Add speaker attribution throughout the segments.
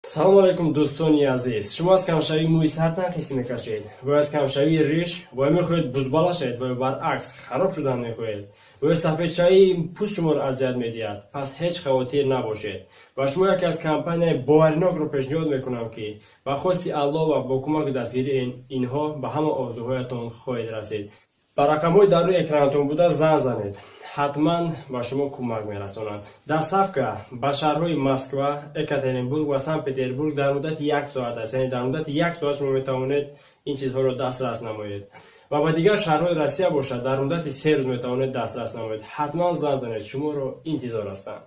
Speaker 1: Салом алайкум, дӯстони азиз. Шумо аз камшавии мӯи сар танқисӣ мекашед ва аз камшавии риш ва мехоҳед бузбала шавед ва баръакс хароб шудан мехоҳед ва ё сафедшавии пӯст шуморо азият медиҳад, пас ҳеҷ хавотир набошед. Ба шумо яке аз компанияи боваринокро пешниҳод мекунам, ки ба хости Аллоҳ ва бо кӯмаки дастгирии инҳо ба ҳама орзуҳоятон хоҳед расид. Ба рақамҳои дар рӯи экранатон буда занг занед, ҳатман ба шумо кӯмак мерасонанд. Доставка ба шаҳрҳои Москва, Екатеринбург ва Санкт Петербург дар муддати як соат аст, яъне дар муддати як соат шумо метавонед ин чизҳоро дастрас намоед. Ва ба дигар шаҳрҳои Россия бошад, дар муддати 3 рӯз метавонед дастрас намоед. Ҳатман занг занед, шуморо интизор ҳастанд.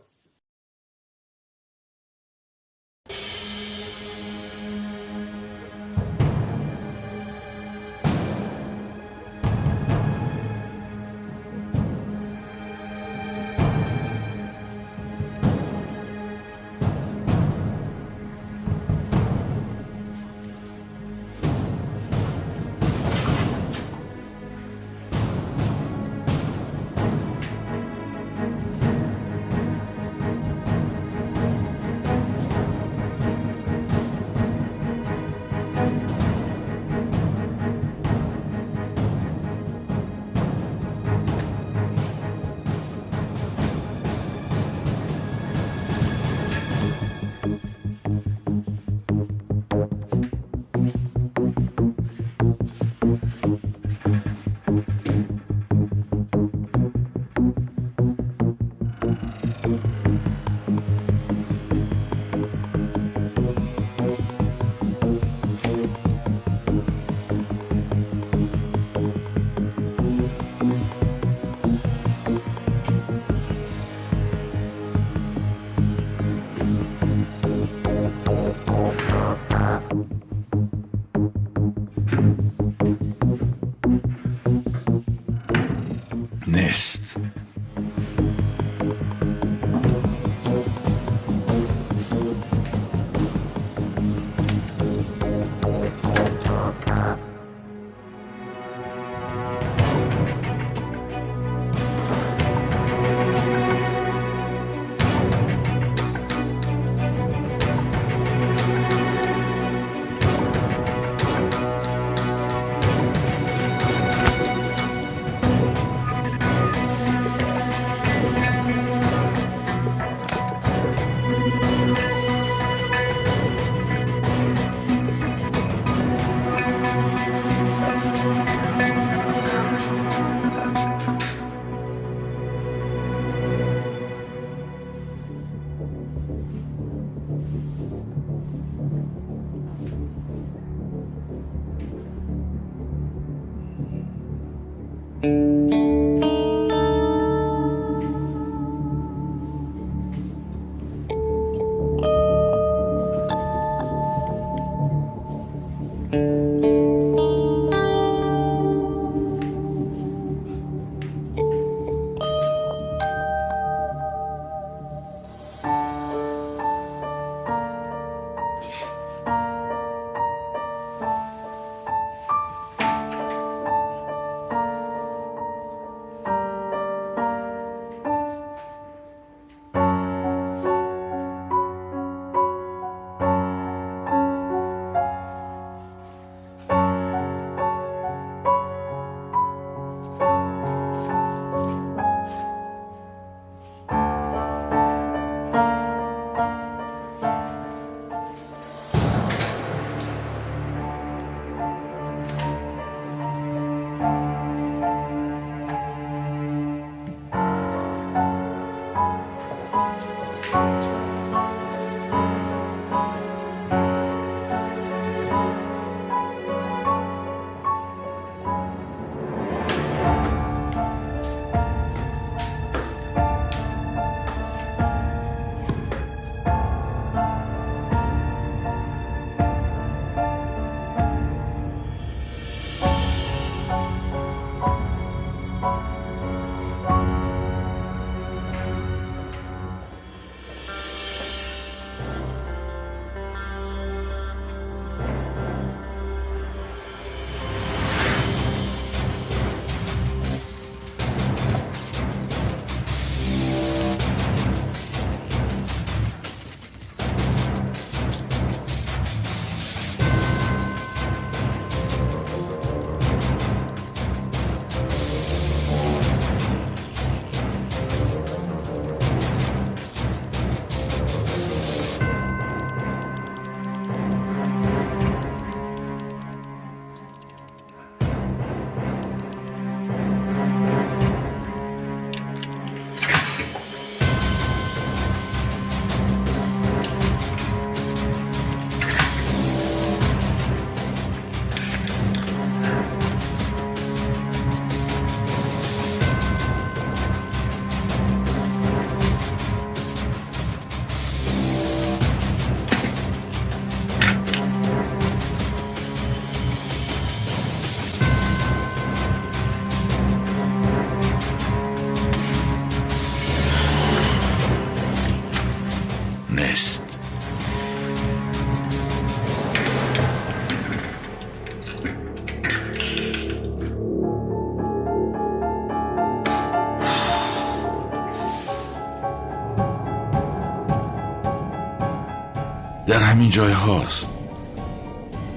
Speaker 2: Дар ҳамин ҷойҳост.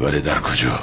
Speaker 2: Вале дар куҷо?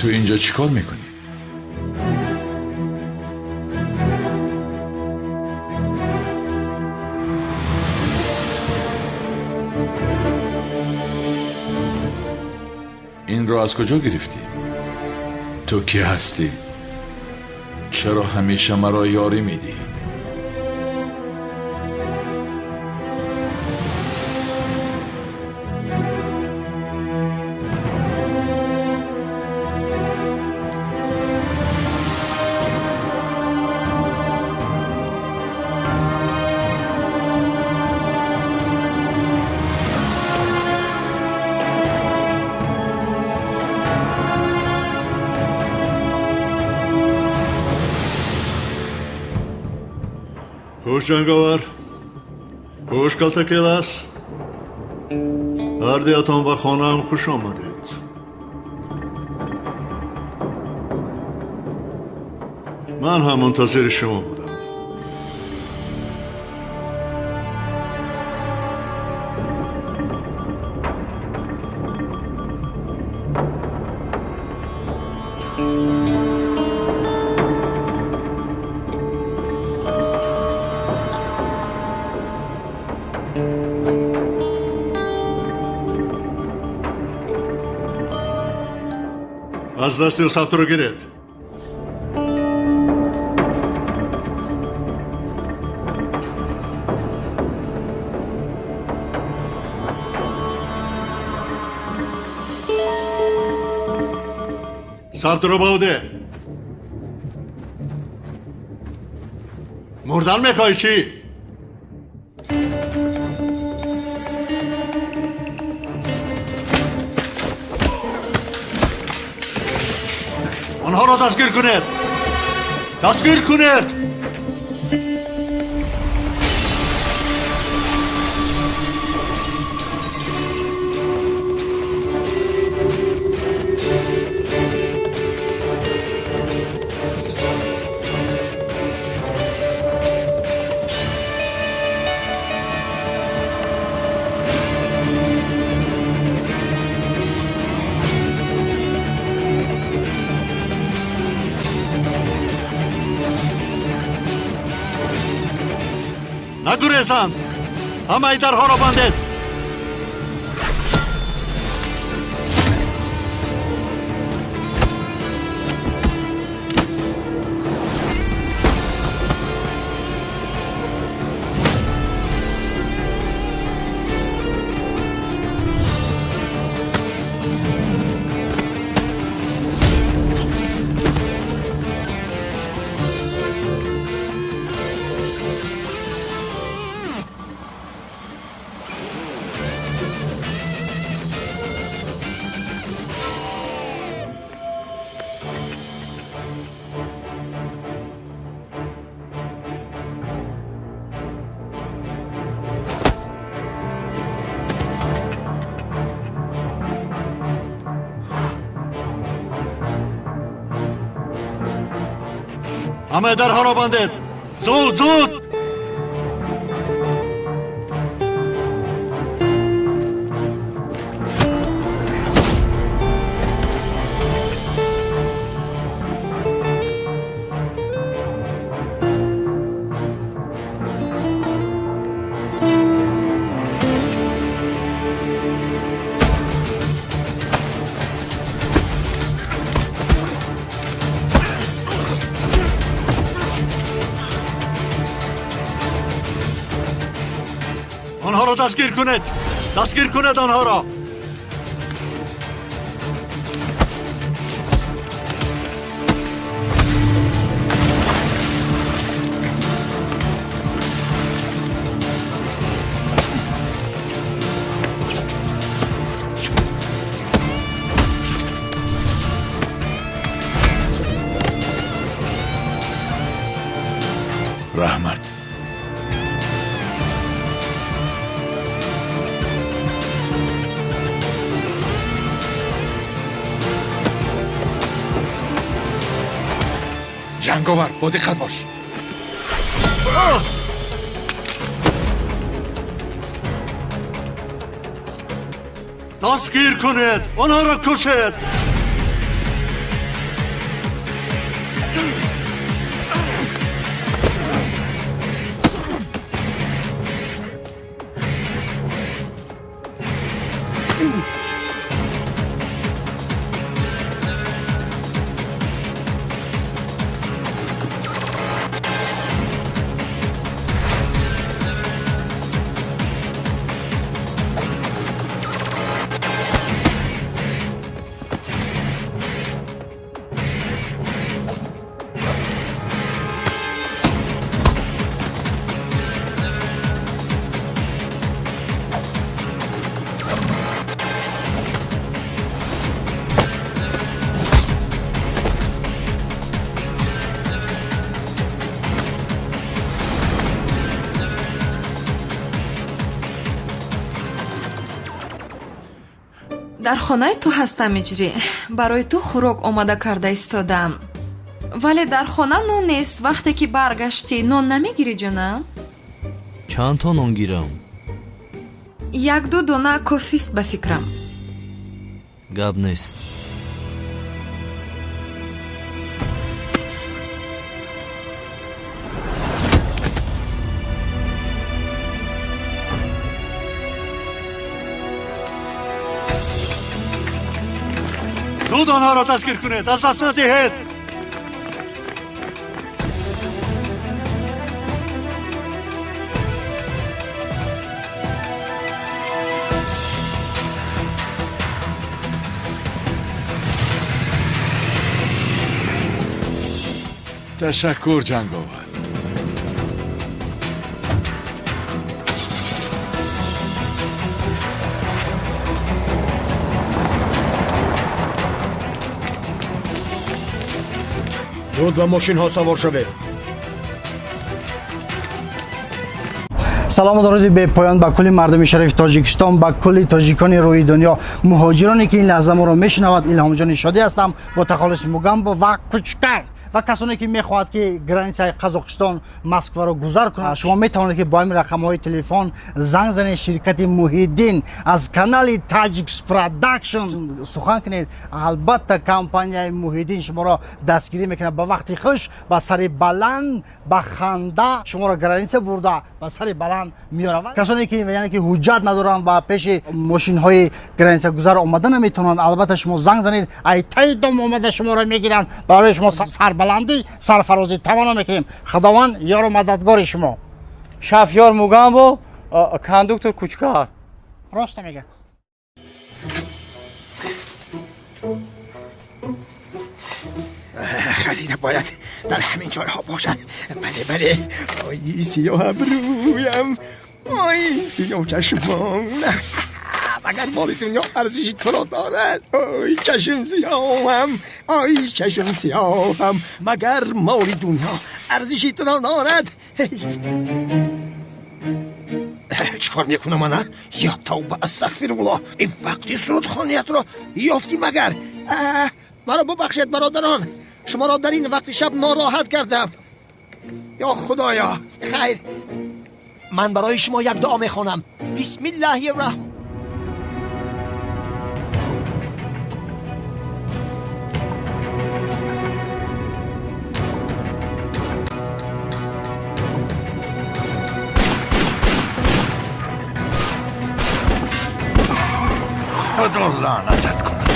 Speaker 2: Ту инҷо чӣ кор мекунӣ? Инро аз куҷо гирифтӣ? Ту кӣ ҳастӣ? Чаро ҳамеша маро ёрӣ медиҳӣ?
Speaker 3: Хуш ҷанговар, хуш калтакелас. Ҳардуятон ба хонаам хуш омадед. Ман ҳам мунтазири шумо будам. Аз дасти ӯ сабтро гиред. Сабтро ба ӯ деҳ. Мурдан мехоҳӣ чӣ? Онҳоро дастгир кунед! Дастгир кунед! Нагурезанд! Ҳамаи дарҳоро бандед! Ҳамаи дарҳоро бандед! Зуд, зуд! Онҳоро дастгир кунед! Дастгир кунед онҳоро!
Speaker 2: Раҳмат.
Speaker 4: Ҷанговар, бо диққат бош.
Speaker 3: Дастгир кунед! Онҳоро кушед!
Speaker 5: Дар хонаи ту ҳастам, Иҷрӣ. Барои ту хӯрок омода карда истодаам, вале дар хона нон нест. Вақте ки баргаштӣ, нон намегирӣ, ҷонам?
Speaker 6: Чанд то нон гирам?
Speaker 5: Як-ду дона кофист, ба фикрам.
Speaker 6: Гап нест.
Speaker 3: Зуд онҳоро дастгир кунед! Аз даст надиҳед!
Speaker 2: Ташаккур, ҷанговар.
Speaker 1: Зуд ба мошинҳо савор шавед.
Speaker 7: Салому дуруди бепоён ба кулли мардуми шарифи Тоҷикистон, ба кулли тоҷикони рӯи дунё, муҳоҷироне ки ин лаҳза моро мешунавад. Илҳомҷони Шодӣ ҳастам бо тахаллуси Мугамбо ва Кучкар ва касоне ки мехоҳад ки границаи Қазоқистон Москваро гузар кунад, шумо метавонед ки бо ҳамин рақамҳои телефон занг занед. Ширкати Муҳиддин аз канали Таҷикс Продакшн сухан кунед. Албатта, компанияи Муҳиддин шуморо дастгирӣ мекунад. Ба вақти хуш, ба сари баланд, ба ханда шуморо граница бурда, ба сари баланд меоравад. Касоне ки, яъне ки ҳуҷҷат надоранд ва пеши мошинҳои граница гузар омада наметавонанд, албатта, шумо занг занед, ай таи дом омада шуморо мегиранд. Барои шумо сарбаландӣ, сарфарозӣ таманно мекунем. Худованд ёру мададгори шумо.
Speaker 1: Шафёр Мугамбо, кондуктор Кучкар.
Speaker 7: Роста мега.
Speaker 8: Хазина бояд дар ҳамин ҷойҳо бошад. Бале, бале. Ой, сиёҳ абрӯям, ой, сиёҳ чашмон, магар моли дунё арзиши туро дорад? Ой, чашм сиёҳам, ой, чашм сиёҳам, магар моли дунё арзиши туро дорад? Чикор мекунам ана? Я тавба, астағфируллоҳ! Ин вақти сурудхониятро ёфтӣ магар? Маро бубахшед, бародарон, шуморо дар ин вақти шаб нороҳат кардам. Ё худоё, хайр, ман барои шумо як дуо мехонам. Бисмиллаҳи раҳм.
Speaker 2: Худо лаънатат кунад.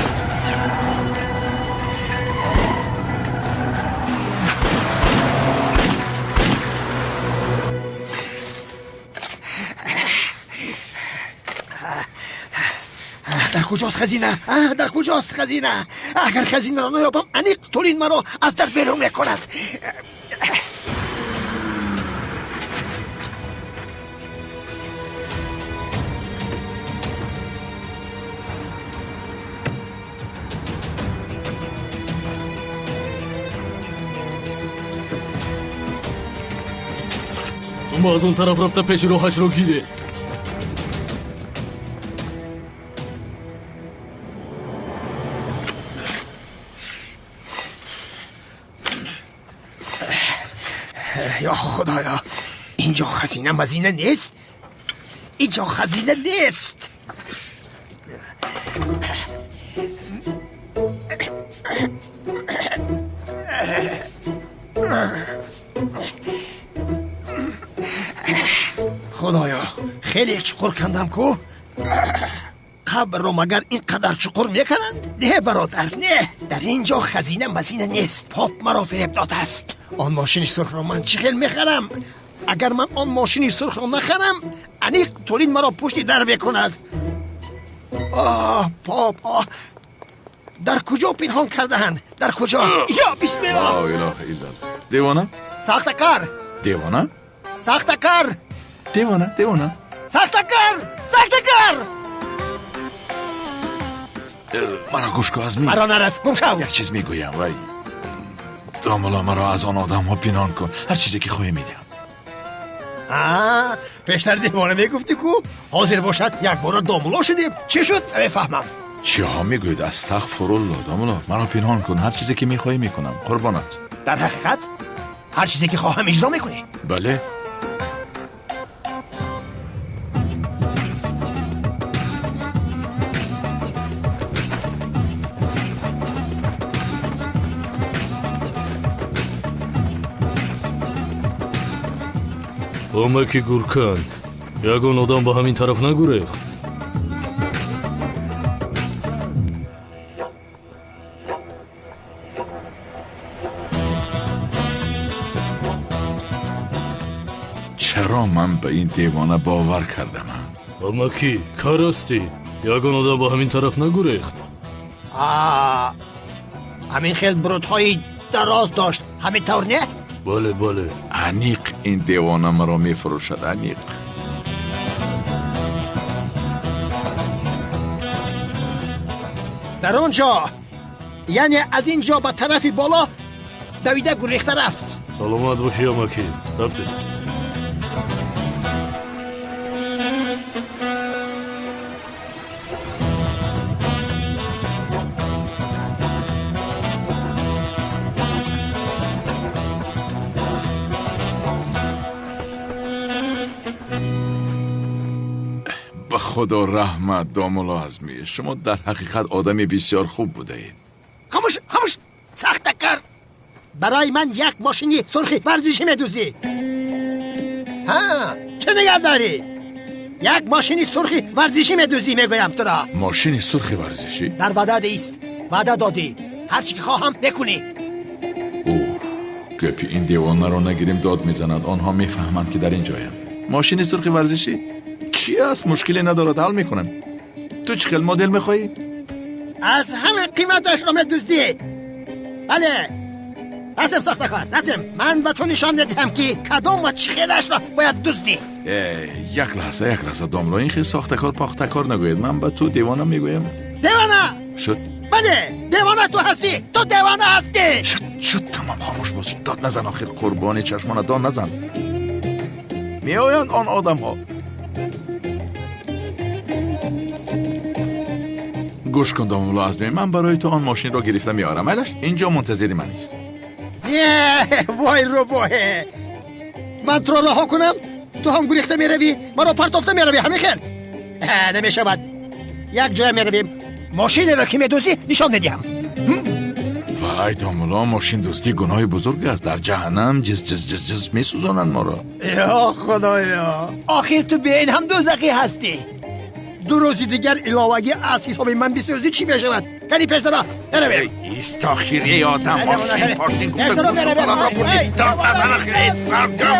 Speaker 8: куҷост хазина? Дар куҷост хазина? Агар хазинаро наёбам, аниқ Тулин маро аз дар берун мекунад.
Speaker 6: Шумо аз он тараф рафта пеши роҳашро гиред.
Speaker 8: Ё Худоё, инҷо хазина мазина нест, инҷо хазина нест. Худоё, хеле чуқур кандам ку. Қабрро магар ин қадар чуқур мекунанд? Не, бародар, не. Дар ин ҷо хазина мазина нест. Поп маро фиреб додааст. Он мошини сурхро ман чӣ хел мехарам? Агар ман он мошини сурхро нахарам, аниқ Тулин маро пушти дар мекунад. Оҳ, поп, оҳ, дар куҷо пинҳон кардаанд? Дар куҷо? Ё бисмиллоҳ!
Speaker 2: Ла илаҳа иллаллоҳ. Девона?
Speaker 8: Сахтакар!
Speaker 2: Девона?
Speaker 8: Сахтакар!
Speaker 2: Девона, девона.
Speaker 8: Сахтакар! Сахтакар!
Speaker 2: Маро гӯш кун, Азмӣ.
Speaker 8: Маро нарас, гум шав.
Speaker 2: Як чиз мегӯям, вай. Домулло, маро аз он одамҳо пинҳон кун. Ҳар чизе ки хоҳӣ медиҳам.
Speaker 8: Пештар девона мегуфтӣ ку, ҳозир бошад якбора домулло шудем. Чӣ шуд? Мефаҳмам.
Speaker 2: Чиҳо мегӯед? Астағфирулло, домулло, маро пинҳон кун. Ҳар чизе ки мехоҳӣ мекунам. Қурбонат.
Speaker 8: Дар ҳақиқат ҳар чизе ки хоҳам иҷро мекунӣ?
Speaker 2: Бале.
Speaker 6: Омаки гуркан, ягон одам ба ҳамин тараф нагурехт.
Speaker 2: Чаро ман ба ин девона бовар кардам?
Speaker 6: Омаки, кар ҳастӣ? Ягон одам ба ҳамин тараф нагурехт.
Speaker 8: Ҳамин хел брудҳои дароз дошт, ҳамин тавр не?
Speaker 6: Бале, бале.
Speaker 2: Аниқ ин девона маро мефурӯшад, аниқ.
Speaker 8: Дар он ҷо, яъне аз ин ҷо ба тарафи боло давида гурехта рафт.
Speaker 6: Саломат бошӣ, амакӣ. Рафтем.
Speaker 2: Ба Худо раҳмат, домулло Азмӣ. Шумо дар ҳақиқат одами бисёр хуб будаед.
Speaker 8: Хомӯш, хомӯш, сахтакар. Барои ман як мошини сурхи варзишӣ медуздӣ. Ҳа, чӣ нигар дорӣ? Як мошини сурхи варзишӣ медуздӣ, мегӯям туро.
Speaker 2: Мошини сурхи варзишӣ?
Speaker 8: Дар ваъда ист. Ваъда додӣ. Ҳар чӣ ки хоҳам мекунӣ.
Speaker 2: Оҳ, гапи ин девонаро нагирем, дод мезанад. Онҳо мефаҳманд ки дар ин ҷоям. Мошини сурхи варзишӣ? Чӣ аст? Мушкиле надорад, ҳал мекунам. Ту чӣ хел модел мехоҳӣ?
Speaker 8: Аз ҳама қиматашро медуздӣ. Бале, рафтем, сохтакор, рафтем. Ман ба ту нишон медиҳам, ки кадом ва чӣ хелашро бояд дуздӣ.
Speaker 2: Як лаҳза, як лаҳза, домло, ин хел сохтакор похтакор нагӯед. Ман ба ту девона мегӯям.
Speaker 8: Девона?
Speaker 2: Шуд.
Speaker 8: Бале, девона ту ҳастӣ. Ту девона ҳастӣ.
Speaker 2: Шуд, шуд, тамом, хомӯш бош. Дод назан, охир қурбони чашмона, дод назан. Меоянд он одамҳо. Гӯш кун, домулло Азмӣ, ман барои ту он мошинро гирифта меорам. Айлаш, инҷо мунтазири ман ист.
Speaker 8: Вой рӯбоҳе, ман туро раҳо кунам, ту ҳам гурехта меравӣ, маро партофта меравӣ. Ҳамин хел намешавад. Як ҷоя меравем, мошинеро ки медуздӣ нишон медиҳам.
Speaker 2: Вай домулло, мошиндуздӣ гуноҳи бузург аст. Дар ҷаҳаннам ҷиз ҷиз ҷиз ҷиз месӯзонанд моро.
Speaker 8: Ё Худоё, охир ту бе ин ҳам дӯзахӣ ҳастӣ. Ду рӯзи дигар иловагӣ аз ҳисоби ман бисӯзӣ чӣ мешавад? Кани пештара меравем.
Speaker 2: Ист охир, эй одам, мошин пошин гуфта гӯшро бурдӣ. Дод назан охир, эй саргам.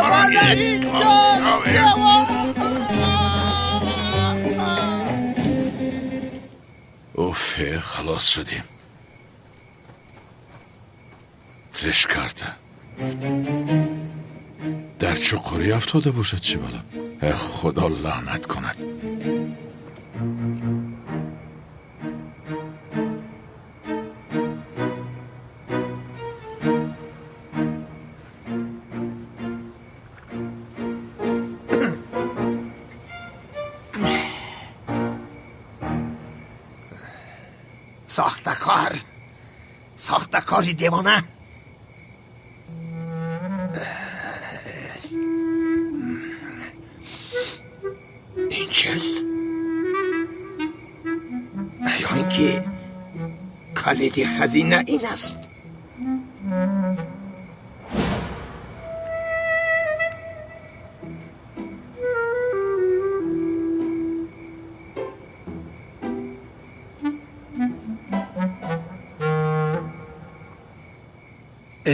Speaker 2: Уф, халос шудем. Флеш-карта дар чуқурӣ афтода бошад, чӣ бала? Худо лаънат кунад.
Speaker 8: Сохтакор, сохтакори девона. Ин чист? Ё ин ки калиди хазина ин аст?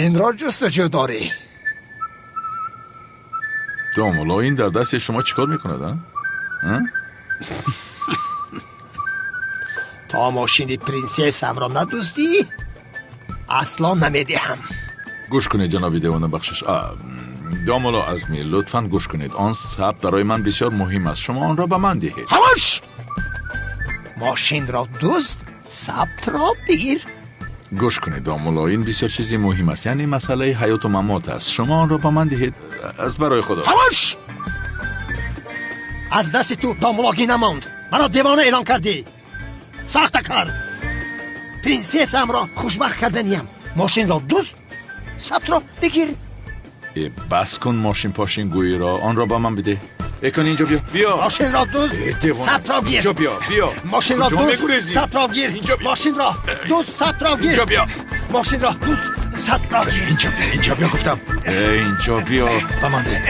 Speaker 8: Инро ҷустуҷӯ дорӣ?
Speaker 2: Домулло, ин дар дасти шумо чӣ кор мекунад, а?
Speaker 8: То мошини принсессамро надуздӣ, асло намедиҳам.
Speaker 2: Гӯш кунед, ҷаноби девона, бахшиш. Домулло Азмӣ, лутфан гӯш кунед. Он сабт барои ман бисёр муҳим аст. Шумо онро ба ман диҳед.
Speaker 8: Хамош! Мошинро дузд, сабтро бигир.
Speaker 2: Гӯш кунед, домулло, ин бисёр чизи муҳим аст. Яъне масъалаи ҳаёту мамот аст. Шумо онро ба ман диҳед аз барои худо.
Speaker 8: Хамош! Аз дасти ту домуллогӣ намонд. Маро девона эълон кардӣ. Сахтакар! Принсессамро хушбахт карданиям. Мошинро дузд, сабтро бигир.
Speaker 2: Бас кун мошин пошин гӯиро, онро ба ман бидеҳ. Экон, инҷо биё, биё.
Speaker 8: Мошинро дузд, сабтро гир.
Speaker 2: Инҷо биё, биё.
Speaker 8: Мошинро дузд, сабтро гир. Мошинро дузд, сабтро гир.
Speaker 2: Инҷо биё.
Speaker 8: Мошинро дузд, сабтро гир.
Speaker 2: Инҷо биё, инҷо биё гуфтам. Инҷо биё, ба ман деҳ.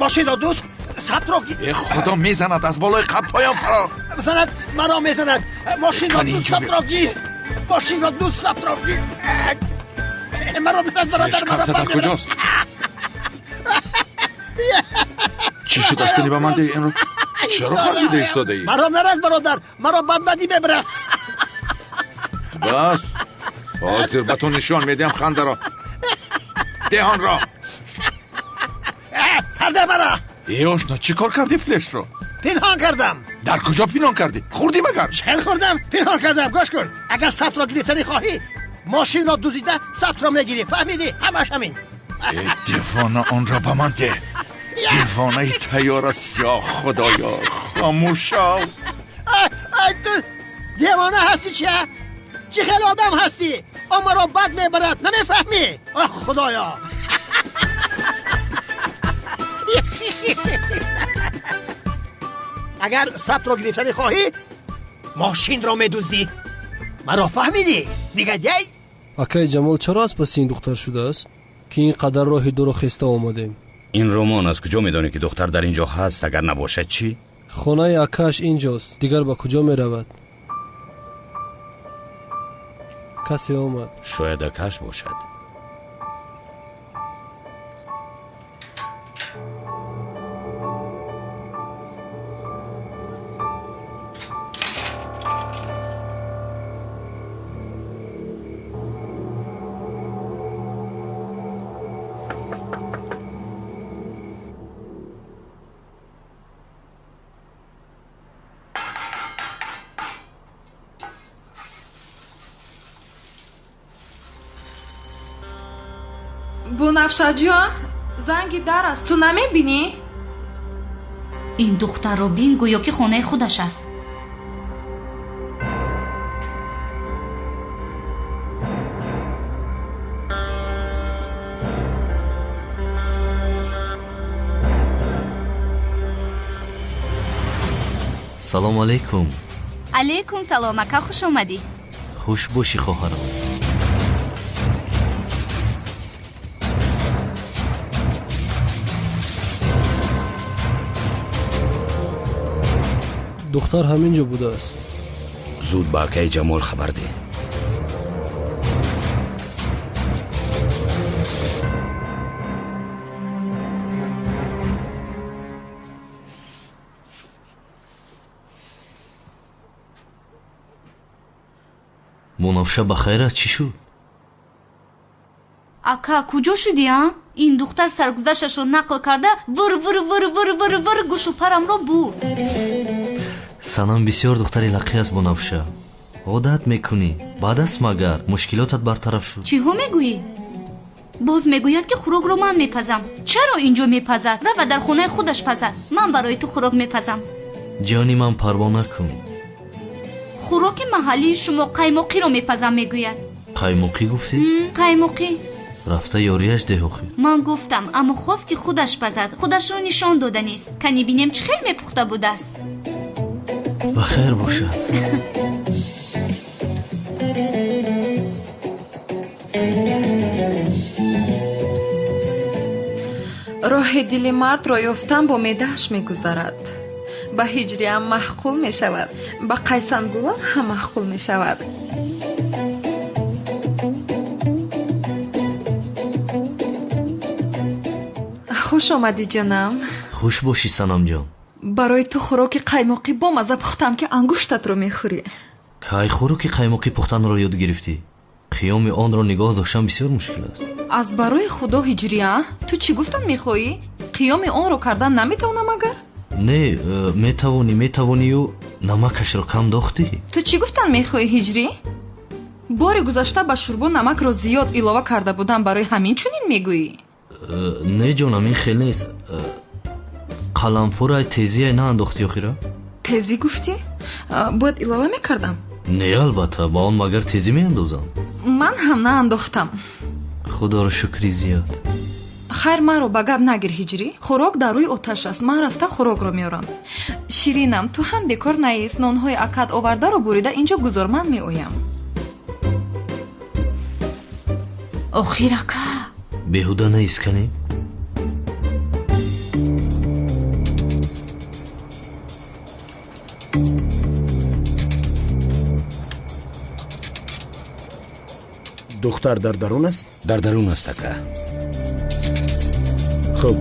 Speaker 8: Мошинро дузд, сабтро гир.
Speaker 2: Худо мезанад аз болои қабпоям фарор.
Speaker 8: Занад, маро мезанад. Мошинро дузд, сабтро гир. Мошинро дузд, сабтро гир. Маро бираз, бародар, маро
Speaker 2: дар куҷост? Чӣ шуд? Аз кунӣ ба ман деҳ инро. Чаро хандида истодаӣ?
Speaker 8: Маро нараз, бародар, маро бадбадӣ мебарад.
Speaker 2: Бас, ҳозир ба ту нишон медиҳам хандаро. Деҳ онро.
Speaker 8: Сарде маро.
Speaker 2: Э, ошно, чӣ кор кардӣ флешро?
Speaker 8: Пинҳон кардам.
Speaker 2: Дар куҷо пинҳон кардӣ? Хӯрдӣ магар?
Speaker 8: Чел хӯрдам, пинҳон кардам. Гӯш кун, агар сабтро гирифтанӣ хоҳӣ, мошинро дузида сабтро мегирӣ. Фаҳмидӣ? Ҳамаш ҳамин.
Speaker 2: Э, девона, онро ба ман деҳ. Девонаи тайёр аст. Ё худоё, хомӯш шав.
Speaker 8: Ай, ту девона ҳастӣ чи? Чӣ хел одам ҳастӣ? Он маро бад мебарад, намефаҳмӣ? Оҳ, худоё. Агар сабтро гирифтанӣ хоҳӣ, мошинро медуздӣ. Маро фаҳмидӣ, негодяй?
Speaker 4: Акаи Ҷамол чаро аз паси ин духтар шудааст, ки ин қадар роҳи дуро хеста омадем?
Speaker 9: Ин роман аз куҷо медонӣ, ки духтар дар ин ҷо ҳаст? Агар набошад чӣ?
Speaker 4: Хонаи акааш инҷост, дигар ба куҷо меравад? Касе омад.
Speaker 9: Шояд акааш бошад.
Speaker 5: Бунафшаҷон, занги дар аст, ту намебинӣ?
Speaker 10: Ин духтарро бин, гӯё ки хонаи худаш аст.
Speaker 11: Салому алайкум.
Speaker 10: Алайкум салом, ака, хуш омадӣ.
Speaker 11: Хуш бошӣ, хоҳарам.
Speaker 4: Духтар ҳамин ҷо будааст.
Speaker 9: Зуд ба акаи Ҷамол хабар деҳ.
Speaker 11: Бунафша ба хайр аст, чӣ шуд?
Speaker 10: Ака, куҷо шудӣ, а? Ин духтар саргузашташро нақл карда вир вир вир вир вир вир гӯшу парамро бурд.
Speaker 11: Санам бисёр духтари лақӣ аст, Бунафша. Одат мекунӣ. Баъд аст магар мушкилотат бартараф шуд.
Speaker 10: Чиҳо мегӯӣ? Боз мегӯяд, ки хӯрокро ман мепазам. Чаро инҷо мепазад? Рава дар хонаи худаш пазад. Ман барои ту хӯрок мепазам.
Speaker 11: Ҷони ман, парво накун.
Speaker 10: Хӯроки маҳаллии шумо қаймоқиро мепазам, мегӯяд.
Speaker 11: Қаймоқӣ гуфтӣ?
Speaker 10: Қаймоқӣ.
Speaker 11: Рафта ёрияш деҳ охир.
Speaker 10: Ман гуфтам, аммо хост, ки худаш пазад. Худашро нишон дода нест. Кани бинем, чӣ хел мепухта будааст.
Speaker 11: Ба хайр бошад.
Speaker 5: Роҳи дили мардро ёфтан бо меъдааш мегузарад. Ба ҳиҷриам маъқул мешавад, ба қайсангулам ҳам маъқул мешавад. Хуш омадӣ, ҷонам.
Speaker 11: Хуш бошӣ, Санамҷон.
Speaker 5: Барои ту хӯроки қаймоқӣ бомазза пухтам, ки ангуштатро мехӯрӣ.
Speaker 11: Кай хӯроки қаймоқӣ пухтанро ёд гирифтӣ? Қиёми онро нигоҳ доштан бисёр мушкил аст.
Speaker 5: Аз барои худо, ҳиҷрия, ту чӣ гуфтан мехоҳӣ? Қиёми онро кардан наметавонам агар?
Speaker 11: Не, метавонӣ, метавонию намакашро кам дохтӣ.
Speaker 5: Ту чӣ гуфтан мехоҳӣ, ҳиҷрӣ? Бори гузашта ба шӯрбо намакро зиёд илова карда будам, барои ҳамин чунин мегӯӣ?
Speaker 11: Не, ҷонам, ин хел нест. Қаламфурай тезиай наандохтӣ охира?
Speaker 5: Тезӣ гуфтӣ? Бояд илова мекардам?
Speaker 11: Не, албатта, ба он магар тезӣ меандозам?
Speaker 5: Ман ҳам наандохтам.
Speaker 11: Худоро шукри зиёд.
Speaker 5: Хайр, маро ба гап нагир, ҳиҷрӣ. Хӯрок дар рӯи оташ аст, ман рафта хӯрокро меорам. Ширинам, ту ҳам бекор наист, нонҳои акад овардаро бурида инҷо гузор, ман меоям.
Speaker 10: Охир, ака.
Speaker 11: Беҳуда наист, канӣ?
Speaker 8: Духтар дар дарун аст?
Speaker 9: Дар дарун аст, ака.
Speaker 8: Хуб,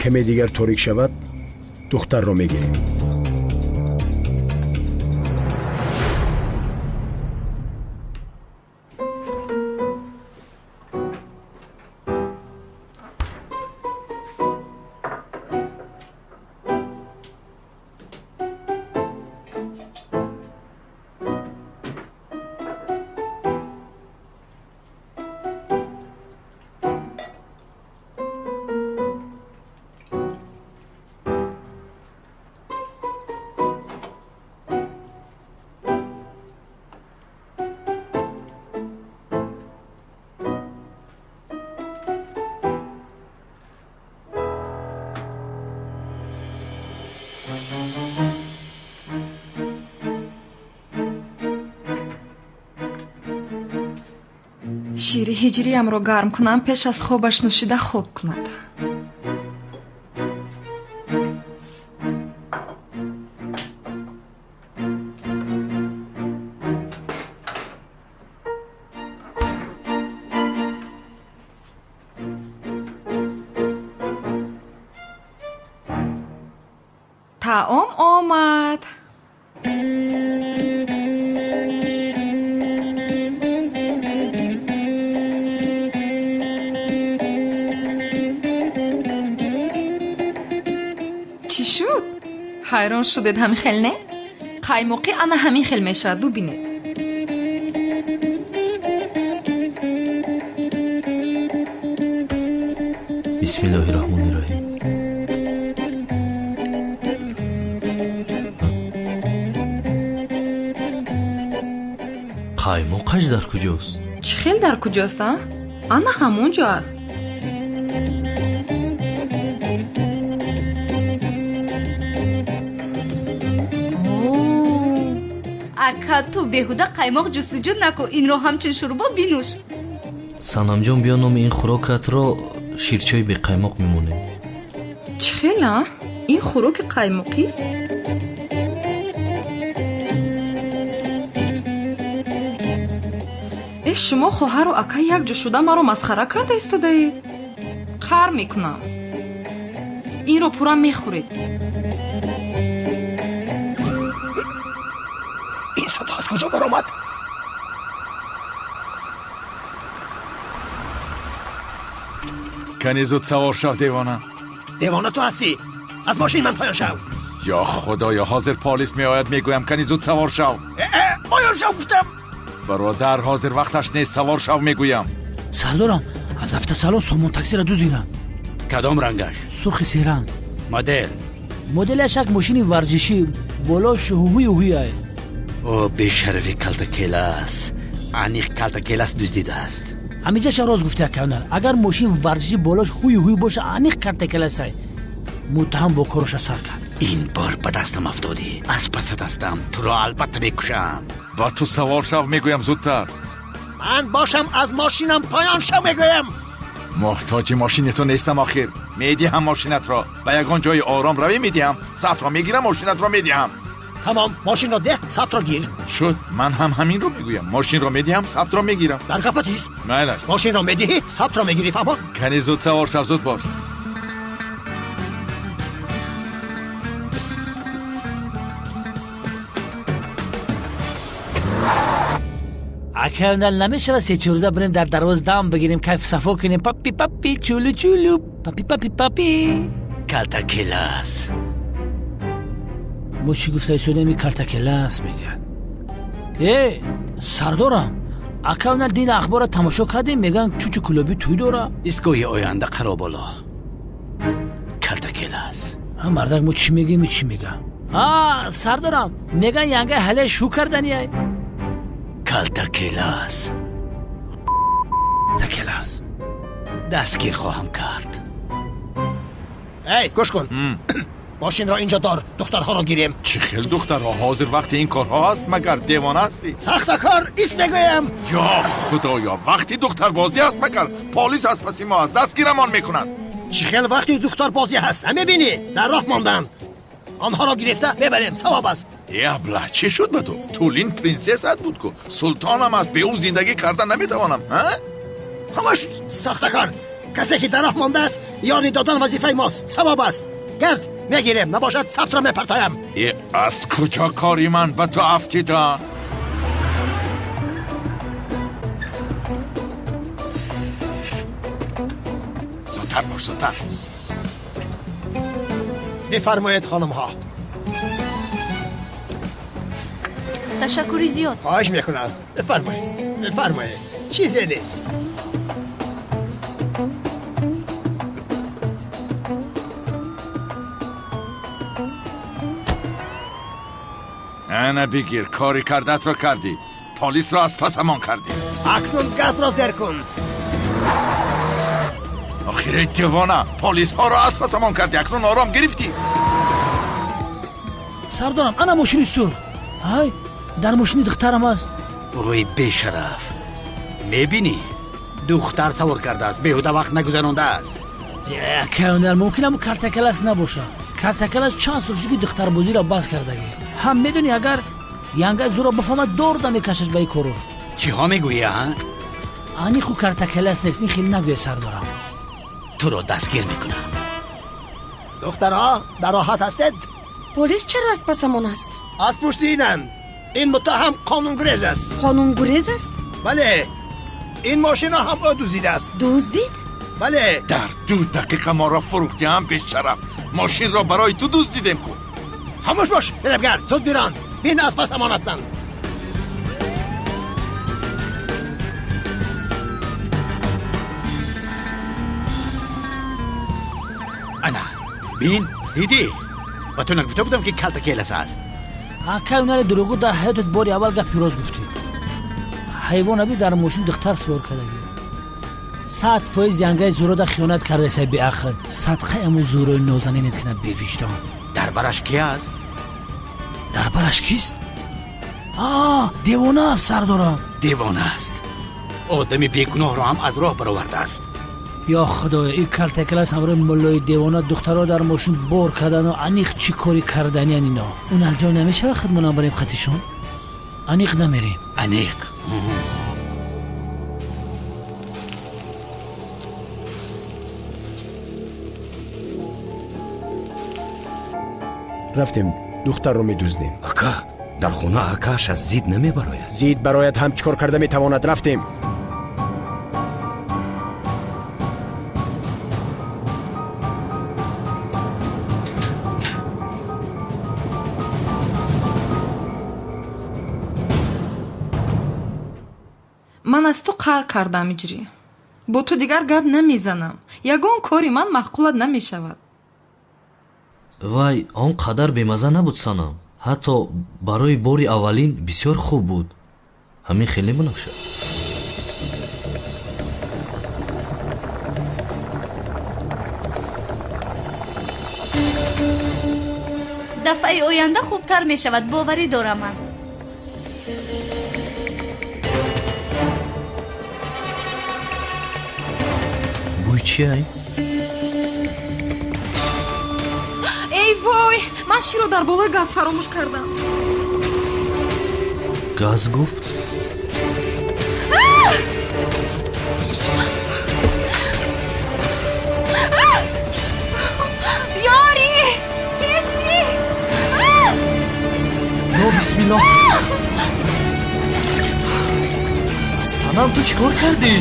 Speaker 8: каме дигар торик шавад, духтарро мегирем.
Speaker 5: Шири ҳиҷриямро гарм кунам, пеш аз хобаш нӯшида хоб кунад. Таом омад. Чӣ шуд? Ҳайрон шудед ҳамин хел, не? Қаймоқӣ ана ҳамин хел мешавад, бубинед.
Speaker 11: Бисмиллоҳи раҳмони раҳим. Қаймоқаш дар куҷост?
Speaker 5: Чӣ хел дар куҷост, а? Ана ҳамон ҷо аст.
Speaker 10: Ака, ту беҳуда қаймоқ ҷустуҷӯ накун, инро ҳамчун шӯрбо бинӯш.
Speaker 11: Санамҷон, биё номи ин хӯрокатро ширчои беқаймоқ мемонем.
Speaker 5: Чӣ хел, а? Ин хӯроки қаймоқист? Э, шумо хоҳару ака якҷо шуда маро масхара карда истодаед? Қар мекунам. Инро пурра мехӯред.
Speaker 8: куҷо баромад?
Speaker 2: Кани зуд савор шав, девона.
Speaker 8: Девона ту ҳастӣ. Аз мошин ман поён шав.
Speaker 2: Ё худоё, ҳозир полис меояд, мегӯям кани зуд савор шав.
Speaker 8: Поён шав гуфтам.
Speaker 2: Бародар, ҳозир вақташ нест, савор шав мегӯям.
Speaker 12: Сардорам, аз автосалон сомон таксиро дуздидам.
Speaker 9: Кадом рангаш?
Speaker 12: Сурхи серанг.
Speaker 9: Модел?
Speaker 12: Моделаш як мошини варзишӣ, болош ҳуҳуи ҳуҳуяй.
Speaker 9: О, бешарафи калтакелас, аниқ калтакелас дуздидааст.
Speaker 12: Ҳамиҷаша рост гуфта, канал. Агар мошин варзишӣ болош ҳуи ҳуй боша, аниқ калтакеласай. Муттаҳам бо короша сар кард.
Speaker 9: Ин бор ба дастам афтодӣ, аз пасат ҳастам, туро албатта мекушам.
Speaker 2: Ба ту савор шав мегӯям зудтар.
Speaker 8: Ман бошам, аз мошинам поён шав мегӯям.
Speaker 2: Муҳтоҷи мошини ту нестам охир. Медиҳам мошинатро. Ба ягон ҷои ором равӣ медиҳам. Сабтро мегирам, мошинатро медиҳам.
Speaker 8: Тамом, мошинро деҳ, сабтро гир.
Speaker 2: Шуд, ман ҳам ҳаминро мегӯям. Мошинро медиҳам, сабтро мегирам.
Speaker 8: Дар гапат ист.
Speaker 2: Майлаш.
Speaker 8: Мошинро медиҳӣ, сабтро мегирӣ, фаҳмо?
Speaker 2: Кани зуд савор шав, зуд бош.
Speaker 12: Акай, намешава се-чор рӯза бирем дар дарвоз дам бигирем, кайф сафо кунем, папи папи чулу чулу папи папи папи.
Speaker 9: Калтакелас.
Speaker 12: Мо чӣ гуфта истодем, и калтакелас мегӯяд. Э, сардорам, акай, дин ахборро тамошо кардем, мегӯянд чучу кулобӣ тӯй дора.
Speaker 9: Истгоҳи оянда қаро боло. Калтакелас.
Speaker 12: Ҳа, мардак, мо чӣ мегӯем, чӣ мегӯям? А, сардорам, мегӯянд янгаи ҳале шу карданиай.
Speaker 9: Калтакелас.
Speaker 12: Такелас.
Speaker 9: Дастгир хоҳам кард.
Speaker 8: Эй, гӯш кун. Мошинро инҷо дор, духтарҳоро гирем.
Speaker 2: Чӣ хел духтарҳо? Ҳозир вақти ин корҳо ҳаст, магар девона ҳастӣ?
Speaker 8: Сахтакор, ист мегӯям.
Speaker 2: Ё худоё, вақти духтарбозӣ аст магар? Полис аз паси мо аст, дастгирамон мекунад.
Speaker 8: Чӣ хел вақти духтарбозӣ ҳаст, намебинӣ? Дар роҳ монданд. Онҳоро гирифта мебарем, савоб аст.
Speaker 2: Э, абла, чӣ шуд ба ту? Тулин принсессат буд ку, султонам аст, бе ӯ зиндагӣ карда наметавонам.
Speaker 8: Ҳамаш сахтакор. Касе ки дар роҳ мондааст, ёри додан вазифаи мост, савоб аст. Гард, мегирем, набошад сабтро мепартоям.
Speaker 2: Э, аз куҷо кори ман ба ту афтида? Зудтар бош, зудтар.
Speaker 8: Бифармоед, хонумҳо.
Speaker 10: Ташаккури зиёд.
Speaker 8: Хоҳиш мекунам, бифармоед, бифармоед, чизе нест.
Speaker 2: Ана бигир, кори кардатро кардӣ, полисро аз пасамон кардӣ.
Speaker 8: Акнун газро зер кун.
Speaker 2: Охир, эй девона, полисҳоро аз пасамон кардӣ, акнун ором гирифтӣ.
Speaker 12: Сардорам, ана мошини сурх. Ҳай, дар мошини духтарам аст.
Speaker 9: Рӯи бешараф, мебинӣ, духтар савор кардааст, беҳуда вақт нагузарондааст.
Speaker 12: Акай, мумкин ҳамн картакалас набошад. Картакалас чанд сол шуд ки духтарбозиро бас кардагӣ. Ҳам медонӣ, агар янгаи зуро бифаҳмад, дорда мекашаш ба ин корор.
Speaker 9: Чиҳо мегӯӣ, а?
Speaker 12: Аниқу картакалас нест, ин хеле нагӯя, сардорам.
Speaker 9: Туро дастгир мекунам.
Speaker 8: Духтарҳо, дар роҳат ҳастед?
Speaker 13: Полис чаро аз пасамон аст?
Speaker 8: Аз пушти инанд. Ин муттаҳам қонунгурез аст.
Speaker 13: Қонунгурез аст?
Speaker 8: Бале, ин мошинро ҳам ӯ дуздидааст.
Speaker 13: Дуздид?
Speaker 8: Бале.
Speaker 2: Дар 2 дақиқа моро фурӯхтӣ, ҳам бешараф. Мошинро барои ту дуздидем ку.
Speaker 8: Хомӯш бош, фиребгар, зуд бирон. Бин, аз пасамон ҳастанд.
Speaker 9: Ана бин, дидӣ? Ба ту нагуфта будам, ки калтакелас аст?
Speaker 12: Акай, унаре дурӯғу, дар ҳаётат бори аввал гапи рост гуфтӣ. Ҳайвонаби дар мошин духтар сувор кардагӣ. 100% янгаи зурода хиёнат кардасай, беақл. Садқаи аму зурои нозанинет кунад, бевиҷдон.
Speaker 9: Дар бараш ки аст?
Speaker 12: Дар бараш кист? А, девона аст, сардорам.
Speaker 9: Девона аст. Одами бегуноҳро ҳам аз роҳ баровардааст.
Speaker 12: Ё худоё, ин калтакалас ҳамроҳи муллои девона духтаро дар мошин бор кардану аниқ чӣ кори карданиян ино. Он алҷо намешава худмонам барем хатишон? Аниқ намерем.
Speaker 9: Аниқ.
Speaker 8: Рафтем, духтарро медуздем.
Speaker 9: Ака,
Speaker 14: Дар хона акааш аз зид намебарояд.
Speaker 8: Зид барояд ҳам чӣ кор карда метавонад? Рафтем.
Speaker 5: Ман аз ту қаҳр кардам, Иҷрӣ. Бо ту дигар гап намезанам. Ягон кори ман маъқулат намешавад.
Speaker 11: Вай он қадар бемаза набуд, Санам. Ҳатто барои бори аввалин бисёр хуб буд. Ҳамин хеле Бунафша.
Speaker 10: Дафъаи оянда хубтар мешавад, боварӣ дорам ман.
Speaker 11: Бӯй чи ай?
Speaker 5: Эй вой, ман широ дар болои газ фаромӯш кардам.
Speaker 11: Газ гуфт?
Speaker 5: Ёрӣ! Ҳиҷрӣ!
Speaker 11: Ё бисмиллоҳ! Санам, ту чӣ кор кардӣ?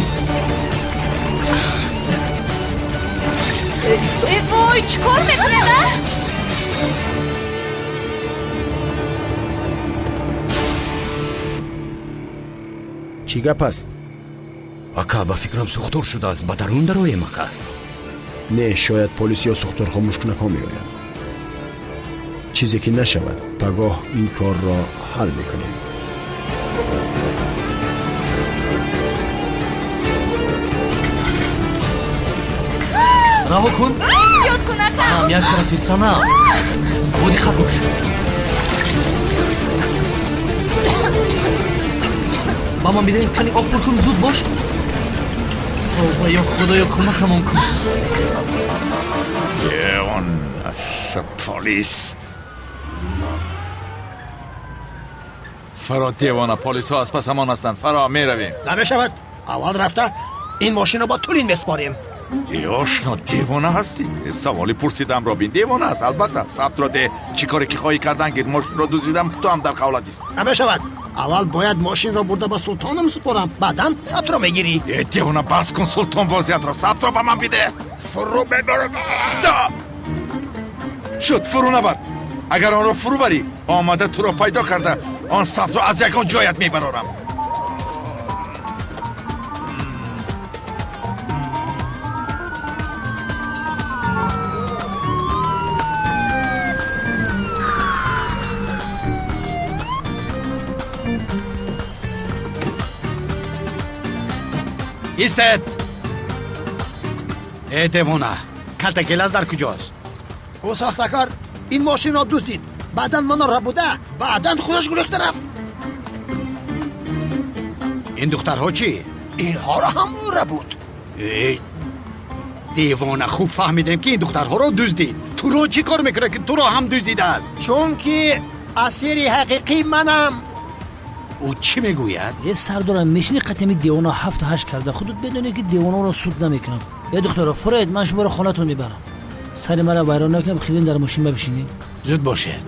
Speaker 10: Э вой, чӣ кор мекунед, а?
Speaker 8: Чӣ гап аст?
Speaker 14: Ака, ба фикрам сӯхтор шудааст. Ба дарун дароем, ака.
Speaker 8: Не, шояд полис ё сӯхторхомӯшкунакҳо меоянд. Чизе ки нашавад, пагоҳ ин корро ҳал мекунем.
Speaker 11: Раҳо кун.
Speaker 10: Эҳтиёт кун, ака.
Speaker 11: Санам, як тарафи, Санам. Бодиққат бош. Ба ман бидеҳ, кани об пур кун, зуд бош. Тавба, ё Худоё, кӯмакамон кун.
Speaker 2: Девонаша полис. Фаро, девона, полисҳо аз пасамон ҳастанд. Фаро, меравем.
Speaker 8: Намешавад. Аввал рафта ин мошинро ба Тулин месупорем.
Speaker 2: Э ошно, девона ҳастӣ? Саволи пурсидамро бин. Девона аст, албатта. Сабтро де, чӣ коре ки хоҳӣ кардан гир. Мошинро дуздидам, ту ҳам дар қавлатист.
Speaker 8: Намешавад. Аввал бояд мошинро бурда ба султоном супорам, баъдан сабтро мегирӣ.
Speaker 2: Э девона, бас кун султон бозиятро. Сабтро ба ман бидеҳ. Фурӯ мебарам. Стоп! Шуд, фурӯ набар. Агар онро фурӯ барӣ, омада туро пайдо карда, он сабтро аз ягон ҷоят мебарорам.
Speaker 9: Истед! Э девона, калта гелаз дар куҷост?
Speaker 8: Ӯ сохтакор ин мошинро дуздид, баъдан маро рабуда, баъдан худаш гурехта рафт.
Speaker 9: Ин духтарҳо чӣ?
Speaker 8: Инҳоро ҳам ӯ рабуд.
Speaker 9: Э девона, хуб фаҳмидем ки ин духтарҳоро дуздид. Туро чӣ кор мекунад ки туро ҳам дуздидааст?
Speaker 8: Чунки асири ҳақиқӣ манам.
Speaker 9: Ӯ чӣ мегӯяд?
Speaker 12: Е сардорам, мешини қатами девона 7-8 карда. Худут медонед ки девонаро суд намекунам. Е духтаро, фуред, ман шуморо хонатон мебарам. Сари маро вайрон накунам, хизем дар мошин бабишинед.
Speaker 9: Зуд бошед.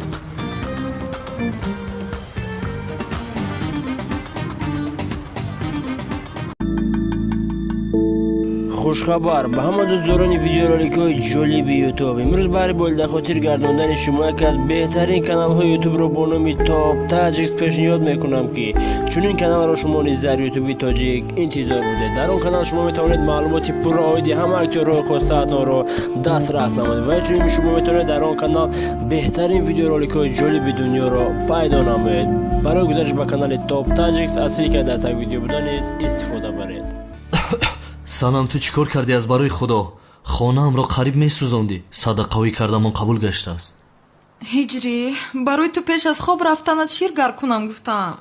Speaker 1: Хушхабар ба ҳама дӯстдорони видеороликҳои ҷолиби Ютуб. Имрӯз баҳри болидахотир гардондани шумо яке аз беҳтарин каналҳои Ютубро бо номи Топ Таҷикс пешниҳод мекунам, ки чунин каналро шумо низ дар Ютуби тоҷик интизор будед. Дар он канал шумо метавонед маълумоти пурра оиди ҳама актёрҳои хостаатонро дастрас намоед ва инчунин шумо метавонед дар он канал беҳтарин видеороликҳои ҷолиби дунёро пайдо намоед. Барои гузариш ба канали Топ Таҷикс аз ссилкаи дар таги видео буда низ истифода баред.
Speaker 11: Санам, ту чӣ кор кардӣ аз барои Худо? Хонаамро қариб месӯзондӣ. Садақаҳои кардамон қабул гаштааст.
Speaker 5: Ҳиҷрӣ, барои ту пеш аз хоб рафтанат шир гарм кунам гуфтаам.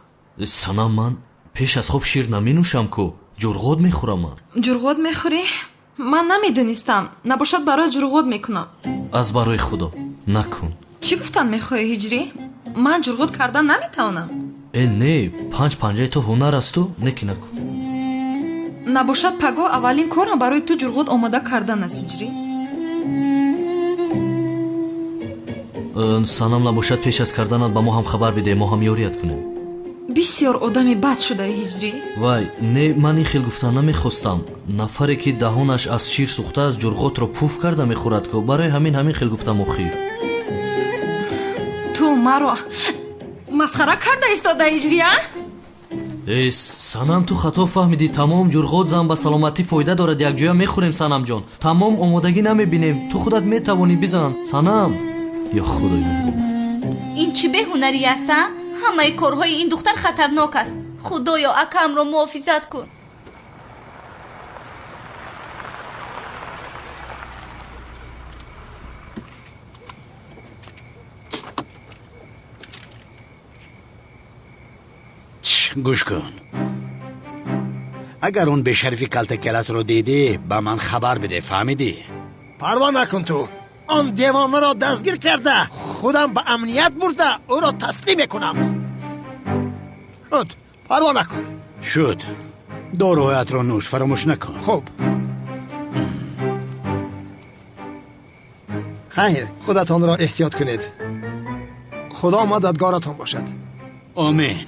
Speaker 11: Санам, ман пеш аз хоб шир наменӯшам ку. Ҷурғот мехӯрам ман.
Speaker 5: Ҷурғот мехӯрӣ? Ман намедонистам. Набошад барои ҷурғот мекунам.
Speaker 11: Аз барои Худо накун.
Speaker 5: Чӣ гуфтан мехоҳӣ, Ҳиҷрӣ? Ман ҷурғот кардан наметавонам.
Speaker 11: Э не, панҷ панҷаи ту ҳунар асту, неки накун.
Speaker 5: Набошад пагоҳ аввалин корам барои ту ҷурғот омода кардан аст, Ҳиҷрӣ.
Speaker 11: Санам набошад, пеш аз карданат ба мо ҳам хабар бидеҳ, мо ҳам ёрият кунем.
Speaker 5: Бисёр одами бад шудаи, Ҳиҷрӣ.
Speaker 11: Вай, не, ман ин хел гуфта намехостам. Нафаре ки даҳонаш аз шир сӯхтааст, ҷурғотро пуф карда мехӯрад ку. Барои ҳамин ҳамин хел гуфтам охир.
Speaker 5: Ту маро масхара карда истода, Ҳиҷрӣ, а?
Speaker 11: Э, Санам, ту хато фаҳмидӣ. Тамом, ҷурғот зан ба саломатӣ фоида дорад, якҷоя мехӯрем, Санамҷон. Тамом, омодагӣ намебинем. Ту худат метавонӣ, бизан, Санам. Ё худои меҳрубон.
Speaker 10: Ин чӣ беҳунарӣ аст, а? Ҳамаи корҳои ин духтар хатарнок аст. Худоё, акаамро муҳофизат кун.
Speaker 9: Гӯш кун, агар он бешарифи калтакелатро дидӣ, ба ман хабар бидеҳ, фаҳмидӣ?
Speaker 8: Парво накун ту. Он девонаро дастгир карда, худам ба амният бурда, ӯро таслим мекунам. Шуд, парво накун.
Speaker 9: Шуд, доруҳоятро нӯш, фаромӯш накун.
Speaker 8: Хуб, хайр, худатонро эҳтиёт кунед. Худо мададгоратон бошад.
Speaker 9: Омин.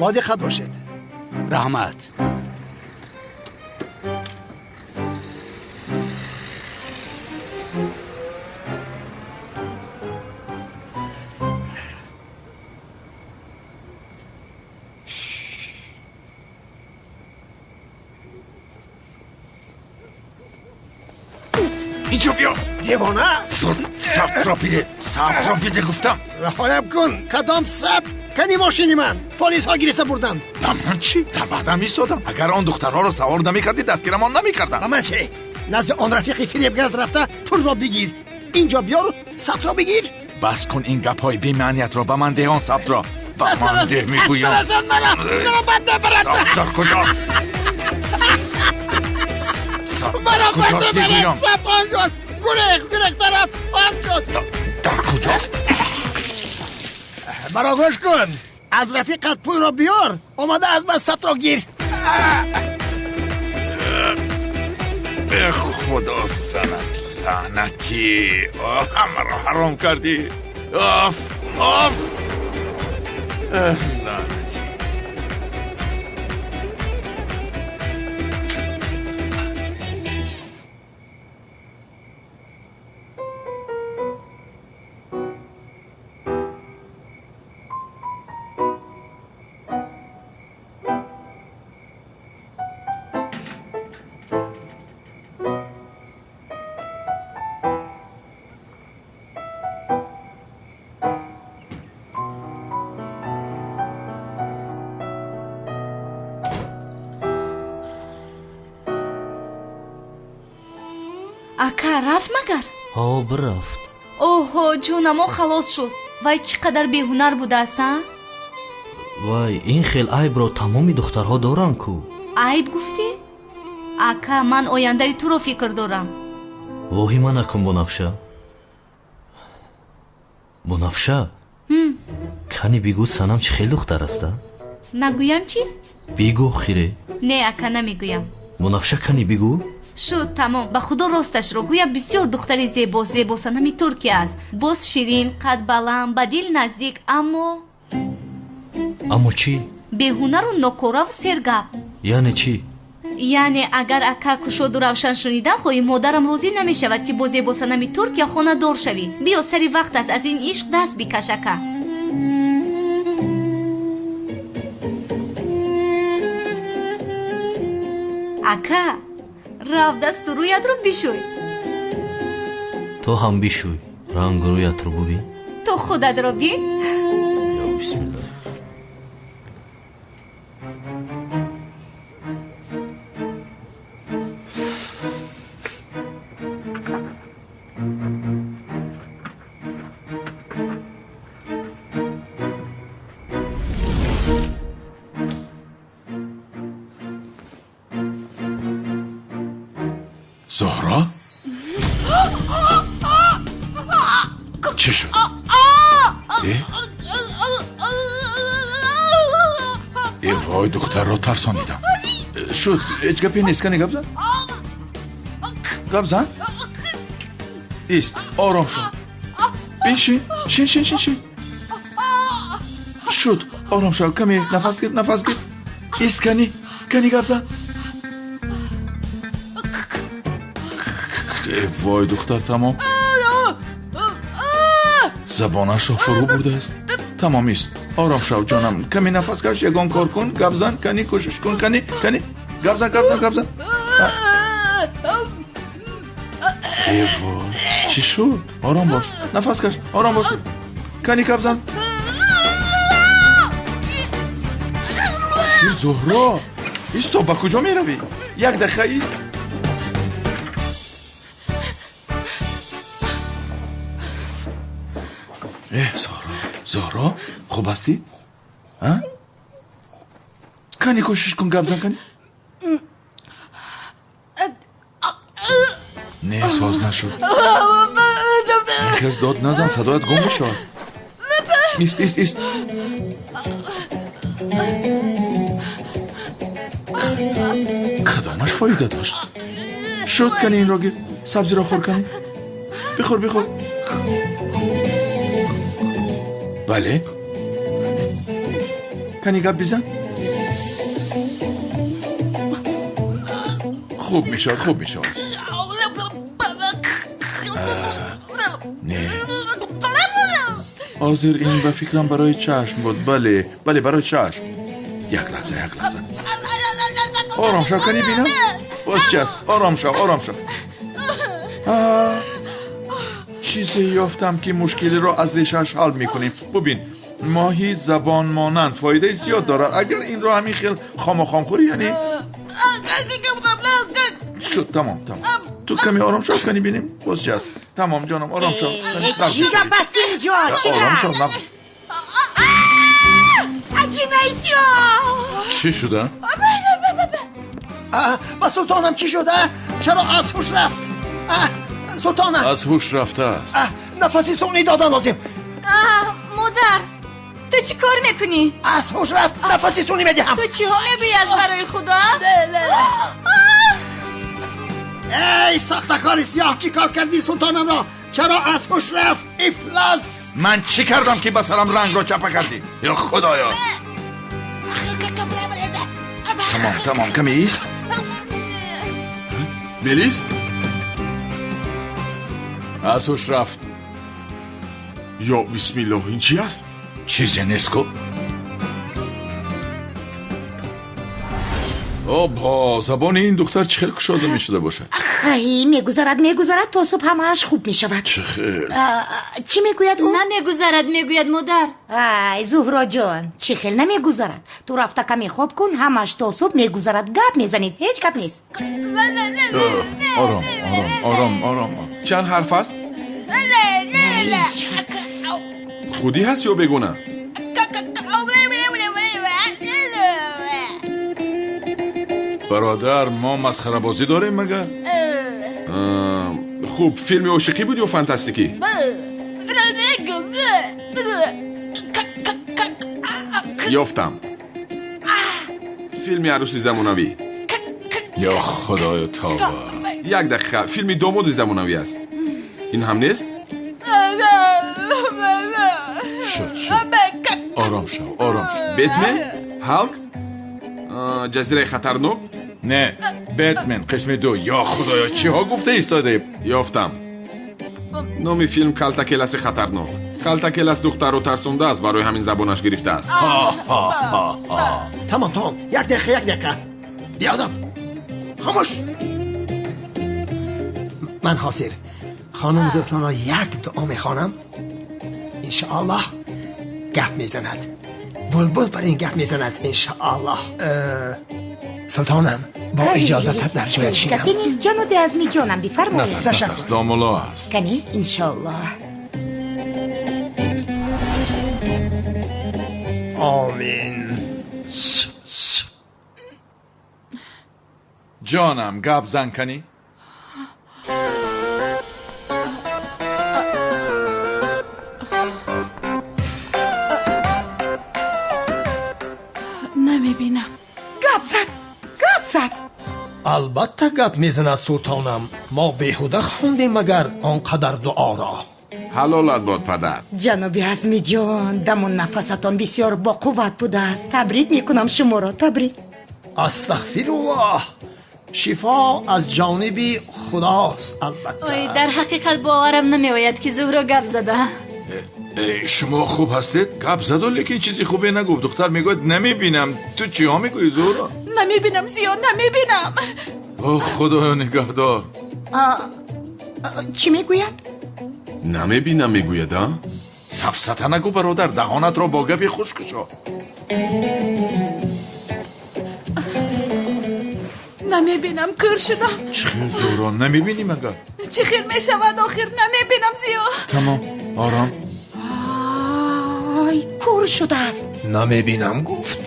Speaker 8: Бодиққат бошед.
Speaker 9: Раҳмат.
Speaker 2: Инҷо биё.
Speaker 8: Девона.
Speaker 2: Зуд сабтро биде, сабтро биде гуфтам.
Speaker 8: Раҳоям кун. Кадом сабт? Кани мошини ман? Полисҳо гирифта бурданд.
Speaker 2: Ба ман чӣ? Дар ваъдам истодам. Агар он духтарҳоро савор намекардӣ, дастгирамон намекардам.
Speaker 8: Ба ман чӣ? Назди он рафиқи фиребгарат рафта, пулро бигир, инҷо биёру сабтро бигир.
Speaker 2: Бас кун ин гапҳои бемаъниятро. Ба ман деҳ он сабтро. Ба ман деҳ, мегӯям.
Speaker 8: Маро бад набарад.
Speaker 2: Сабт дар куҷост? Сабт дар
Speaker 8: Маро бад
Speaker 2: куҷост,
Speaker 8: набарад.
Speaker 2: мегӯям?
Speaker 8: Сабт онҷост. Гурехт, гурехта рафт, онҷост.
Speaker 2: Дар куҷост?
Speaker 8: Маро гӯш кун, аз рафиқат пулро биёр, омада аз ман сабтро гир.
Speaker 2: Э, худо санат, лаънатӣ! Ҳамаро ҳаром кардӣ. Оф, оф! Лаънатӣ!
Speaker 10: Ака рафт магар?
Speaker 11: Ҳо, бирафт.
Speaker 10: Оҳо, ҷонамо халос шуд. Вай чӣ қадар беҳунар будааст, а?
Speaker 11: Вай, ин хел айбро тамоми духтарҳо доранд ку.
Speaker 10: Айб гуфтӣ, ака? Ман ояндаи туро фикр дорам.
Speaker 11: Воҳима накун, Бунафша, Бунафша. Кани бигӯ, Санам чӣ хел духтар аст, а?
Speaker 10: Нагӯям чӣ?
Speaker 11: Бигӯ, хире.
Speaker 10: Не, ака, намегӯям.
Speaker 11: Бунафша, кани бигӯ.
Speaker 10: Шуд, тамом. Ба худо, росташро гӯям, бисёр духтари зебо, зебосанами Туркия аст. Боз ширин, қад баланд, ба дил наздик, аммо
Speaker 11: Аммо чӣ?
Speaker 10: Беҳунару нокораву сергап.
Speaker 11: Яъне чӣ?
Speaker 10: Яъне, агар ака кушоду равшан шунидан хоҳӣ, модарам розӣ намешавад, ки бо зебосанами Туркия хонадор шавӣ. Биё, сари вақт аст, аз ин ишқ даст бикаш, ака. Ака, рав, дасту рӯятро бишӯй.
Speaker 11: Ту ҳам бишӯй, рангу рӯятро бубин.
Speaker 10: Ту худатро бин.
Speaker 11: Ё бисмилла!
Speaker 2: Зуҳро, чӣ шуд? Э? Э, вой, духтарро тарсонидам. Шуд, ҳеҷ гапе нест. Кани гап зан, гап зан. Ист, ором шуд. Биншин, шин, шин, шин, шин. Шуд, ором шав, каме нафас гир, нафас гир. Ист, кани, кани гап зан. Э, вой, духтар, тамом. Забонашро фурӯ бурдааст. Тамом, ист. Ором шав, ҷонам. Каме нафас каш, ягон кор кун, гап зан, кани, кӯшиш кун, кани, кани. Гап зан, гап зан, гап зан. Э, вой, чӣ шуд? Ором бош, нафас каш, ором бош. Кани, гап зан. Зуҳро, исто, ба куҷо меравӣ? Як дақиқа ист. Э, Зуҳро, Зуҳро, хуб ҳастӣ? Кани, кӯшиш кун, гап зан, кани. Не, соз нашуд. Ин хез дод назан, садоят гум мешавад. Ист, ист, ист. Кадомаш фоида дошт? Шуд, кани инро гир, сабзиро хӯр, кани. Бихӯр, бихӯр. Бале, кани гап бизан. Хуб мешавад, хуб мешавад. Не, ҳозир ин ба фикрам барои чашм буд. Бале, бале, барои чашм. Як лаҳза, як лаҳза, ором шав, кани бинам боз чи аст. Ором шав, ором шав. Чизе ёфтам, ки мушкилиро аз решааш ҳал мекунем. Бубин, моҳи забонмонанд фоидаи зиёд дорад. Агар инро ҳамин хел хому хом хӯрӣ, яъне шуд. Тамом, тамом, ту каме ором шав, кани бинем боз чи аст. Тамом, ҷонам, ором шав.
Speaker 15: Чӣ гап аст инҷо? Чӣ
Speaker 2: Ором шав.
Speaker 15: Аҷинаисё!
Speaker 2: Чӣ шуда?
Speaker 9: Ба султонам чӣ шуда? Чаро аз ҳуш рафт? Султонам
Speaker 2: аз ҳуш рафтааст.
Speaker 9: Нафаси сунъӣ додан лозим.
Speaker 10: Модар, ту чӣ кор мекунӣ?
Speaker 9: Аз ҳуш рафт, нафаси сунъӣ медиҳам.
Speaker 10: Ту чиҳо мегӯӣ аз барои худо?
Speaker 9: Эй, сохтакори сиёҳ, чӣ кор кардӣ султонамро? Чаро аз ҳуш рафт, ифлос?
Speaker 2: Ман чӣ кардам, ки ба сарам рангро чапа кардӣ? Ё худоё! Тамом, тамом, каме ист.
Speaker 16: Мелис аз ҳуш рафт. Ё бисмиллоҳ, ин чӣ аст?
Speaker 2: Чизе нест ку. Обҳо, забони ин духтар чӣ хел кушода мешуда бошад.
Speaker 15: Ай, мегузарад, мегузарад, то субҳ ҳамааш хуб мешавад.
Speaker 2: Чӣ хел?
Speaker 15: Чӣ мегӯяд ӯ?
Speaker 10: Намегузарад, мегӯяд модар.
Speaker 15: Ай, Зуҳроҷон, чӣ хел намегузарад? Ту рафта каме хоб кун, ҳамааш то субҳ мегузарад. Гап мезанед, ҳеҷ гап нест.
Speaker 2: Ором, ором, ором, ором.
Speaker 16: Чанд ҳарф аст? Худӣ ҳаст ё бегуна?
Speaker 2: Бародар, мо масхарабозӣ дорем магар?
Speaker 16: Хуб, филми ошиқӣ буд ё фантастикӣ? Ёфтам, филми арӯси замонавӣ.
Speaker 2: Ё худоё, тавба!
Speaker 16: Як дақиқа, филми домоди замонавӣ аст. Ин ҳам нест.
Speaker 2: Шуд, шуд, ором шав, ором шав.
Speaker 16: Бетмен, Ҳалк, ҷазираи хатарнок.
Speaker 2: Не, Бетмен қисми ду. Ё худоё, чиҳо гуфта истодаем?
Speaker 16: Ёфтам, номи филм Калтакеласи хатарнок. Калтакелас духтарро тарсондааст, барои ҳамин забонаш гирифтааст.
Speaker 9: Тамом, тамом, як дақиқа, як дақиқа. Биёдаб, хомӯш. Ман ҳозир хонум Зуҳроро як дуо мехонам, иншоаллоҳ гап мезанад. Булбул бар ин гап мезанад, иншоаллоҳ. Султонам, бо иҷозатат дар ҷоят шинам.
Speaker 15: Гапе нест, ҷаноби Азми ҷонам, бифармоед.
Speaker 2: Натарс, натарс, домулло аст.
Speaker 15: Кани, иншоаллоҳ.
Speaker 9: Омин.
Speaker 2: Ҷонам, гап зан, кани.
Speaker 13: Намебинам.
Speaker 15: Гап зад, гап зад.
Speaker 9: Албатта гап мезанад, султонам. Мо беҳуда хондем магар он қадар дуоро?
Speaker 16: Ҳалолат бод, падар.
Speaker 15: Ҷаноби Азмиҷон, даму нафасатон бисёр боқувват будааст. Табрик мекунам шуморо, табрик.
Speaker 9: Астағфируллоҳ, шифо аз ҷониби худост, албатта.
Speaker 10: Ой, дар ҳақиқат боварам намеояд, ки Зуҳро гап зада.
Speaker 2: Шумо хуб ҳастед? Гап заду, лекин чизи хубе нагуфт. Духтар мегӯяд намебинам. Ту чиҳо мегӯӣ, Зуҳро?
Speaker 5: Намебинам, Зиё, намебинам.
Speaker 2: О, Худоё, нигаҳдор.
Speaker 15: Чӣ мегӯяд?
Speaker 16: Намебинам мегӯяд, а?
Speaker 2: Сафсата нагӯ, бародар, даҳонатро бо гапи хуш кушо.
Speaker 5: Намебинам, кӯр шудам.
Speaker 2: Чӣ хел, Зуҳро, намебинӣ магар?
Speaker 5: Чӣ хел мешавад охир? Намебинам, Зиё.
Speaker 2: Тамом, ором.
Speaker 15: Ай, кӯр шудааст.
Speaker 9: Намебинам гуфт.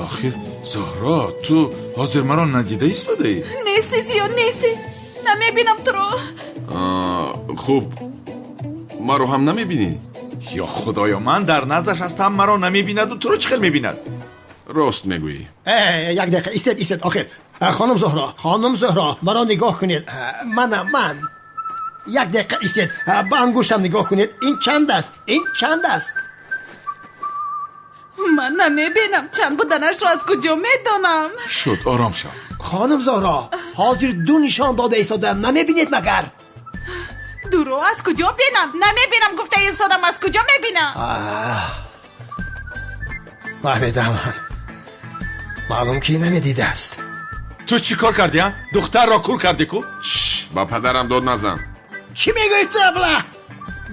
Speaker 2: Охир, Зуҳро, ту ҳозир маро надида истодаӣ?
Speaker 5: Нестӣ, Зиё, нестӣ. Намебинам туро.
Speaker 16: Хуб, маро ҳам намебинӣ?
Speaker 2: Ё Худоё, ман дар наздаш ҳастам, маро намебинаду туро чӣ хел мебинад?
Speaker 16: Рост мегӯӣ.
Speaker 9: Як дақиқа истед, истед. Охир, хонум Зуҳро, хонум Зуҳро, маро нигоҳ кунед. Манам ман. Як дақиқа истед, ба ангуштам нигоҳ кунед. Ин чанд аст? Ин чанд аст?
Speaker 5: Ман намебинам, чанд буданашро аз куҷо медонам?
Speaker 2: Шуд, ором шав.
Speaker 9: Хонум Зуҳро, ҳозир ду нишон дода истодаам, намебинед магар?
Speaker 5: Дуро аз куҷо бинам? Намебинам гуфта истодам, аз куҷо мебинам?
Speaker 9: Фаҳмидам, маълум ки намедидааст.
Speaker 2: Ту чӣ кор кардӣ, а? Духтарро кур кардӣ ку?
Speaker 16: Ба падарам дод назан.
Speaker 9: Чӣ мегӯӣ ту, абла?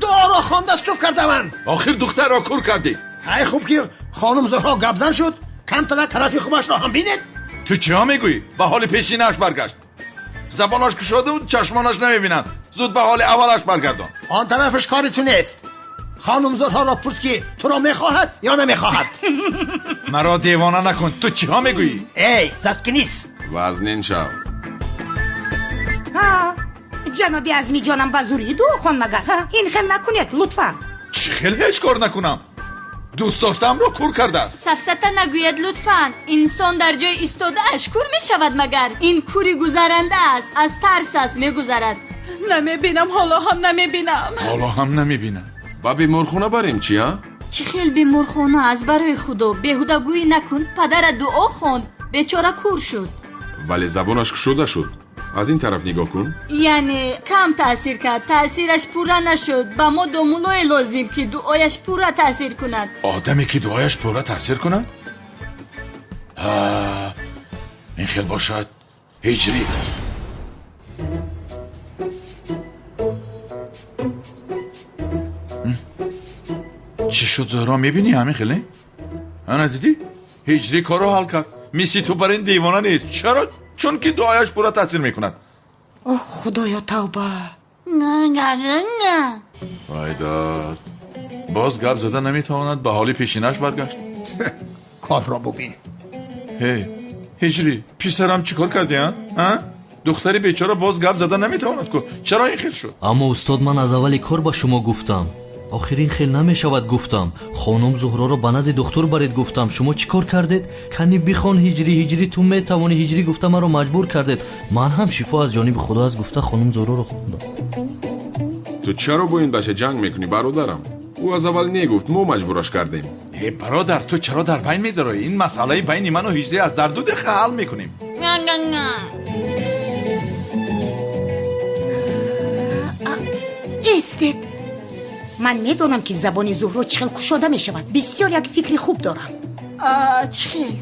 Speaker 9: Дуоро хонда суф кардаман.
Speaker 2: Охир духтарро кур кардӣ.
Speaker 9: Хай, хуб ки хонум Зуҳро гапзан шуд, камтара тарафи хубашро ҳам бинед.
Speaker 2: Ту чиҳо мегӯӣ? Ба ҳоли пешинааш баргашт. Забонаш кушоду чашмонаш намебинанд. Зуд ба ҳоли аввалаш баргардон.
Speaker 9: Он тарафаш кори ту нест. Хонум Зуҳроро пурс, ки туро мехоҳад ё намехоҳад.
Speaker 2: Маро девона накун. Ту чиҳо мегӯӣ?
Speaker 9: Эй, заткнись.
Speaker 16: Вазнин шав.
Speaker 15: Ҷаноби Азмиҷонам, ба зурӣ дуо хон магар? Ин хел накунед, лутфан.
Speaker 2: Чӣ хел ҳеҷ кор накунам? Дӯст доштаамро кур кардааст.
Speaker 10: Сафсата нагӯяд, лутфан. Инсон дар ҷои истодааш кур мешавад магар? Ин кури гузаранда аст, аз тарс аст мегузарад.
Speaker 5: Намебинам, ҳоло ҳам намебинам.
Speaker 2: Ҳоло ҳам намебинам.
Speaker 16: Ба беморхона барем чи, а?
Speaker 10: Чӣ хел беморхона? Аз барои Худо беҳудагӯӣ накун. Падарат дуо хонд, бечора кур шуд.
Speaker 16: Вале забонаш кушода шуд. Аз ин тараф нигоҳ кун.
Speaker 10: Яъне кам таъсир кард, таъсираш пурра нашуд. Ба мо домулое лозим, ки дуояш пурра таъсир кунад.
Speaker 2: Одаме ки дуояш пурра таъсир кунад? Ин хел бошад, ҳиҷрӣ. Чӣ шуд, Зуҳро, мебинӣ ҳамин хеле? Ана дидӣ? Ҳиҷрӣ корро ҳал кард. Мисли ту бар ин девона нест. Чаро? Чунки дуояш пурра таъсир мекунад.
Speaker 15: Оҳ, Худоё, тавба.
Speaker 2: Вай дод, боз гап зада наметавонад, ба ҳоли пешинаш баргашт.
Speaker 9: Корро бубин.
Speaker 2: Ҳей, ҳиҷрӣ, писарам, чӣ кор кардӣ, а? Духтари бечора боз гап зада наметавонад ку. Чаро ин хел шуд?
Speaker 11: Аммо устод, ман аз аввали кор ба шумо гуфтам. Охир ин хел намешавад гуфтам. Хонум Зуҳроро ба назди духтур баред гуфтам. Шумо чӣ кор кардед? Кани бихон ҳиҷрӣ, ҳиҷрӣ, ту метавонӣ, ҳиҷрӣ гуфта маро маҷбур кардед. Ман ҳам шифо аз ҷониби Худо аст гуфта хонум Зуҳроро хондам.
Speaker 16: Ту чаро бо ин бача ҷанг мекунӣ, бародарам? Ӯ аз аввал негуфт, мо маҷбураш кардем.
Speaker 2: Э, бародар, ту чаро дар байн медароӣ? Ин масъалаи байни ману ҳиҷрӣ аст, дар 2 дақиқа ҳал мекунем.
Speaker 15: Истед. Ман медонам, ки забони Зуҳро чӣ хел кушода мешавад. Бисёр як фикри хуб дорам.
Speaker 10: Чӣ хел?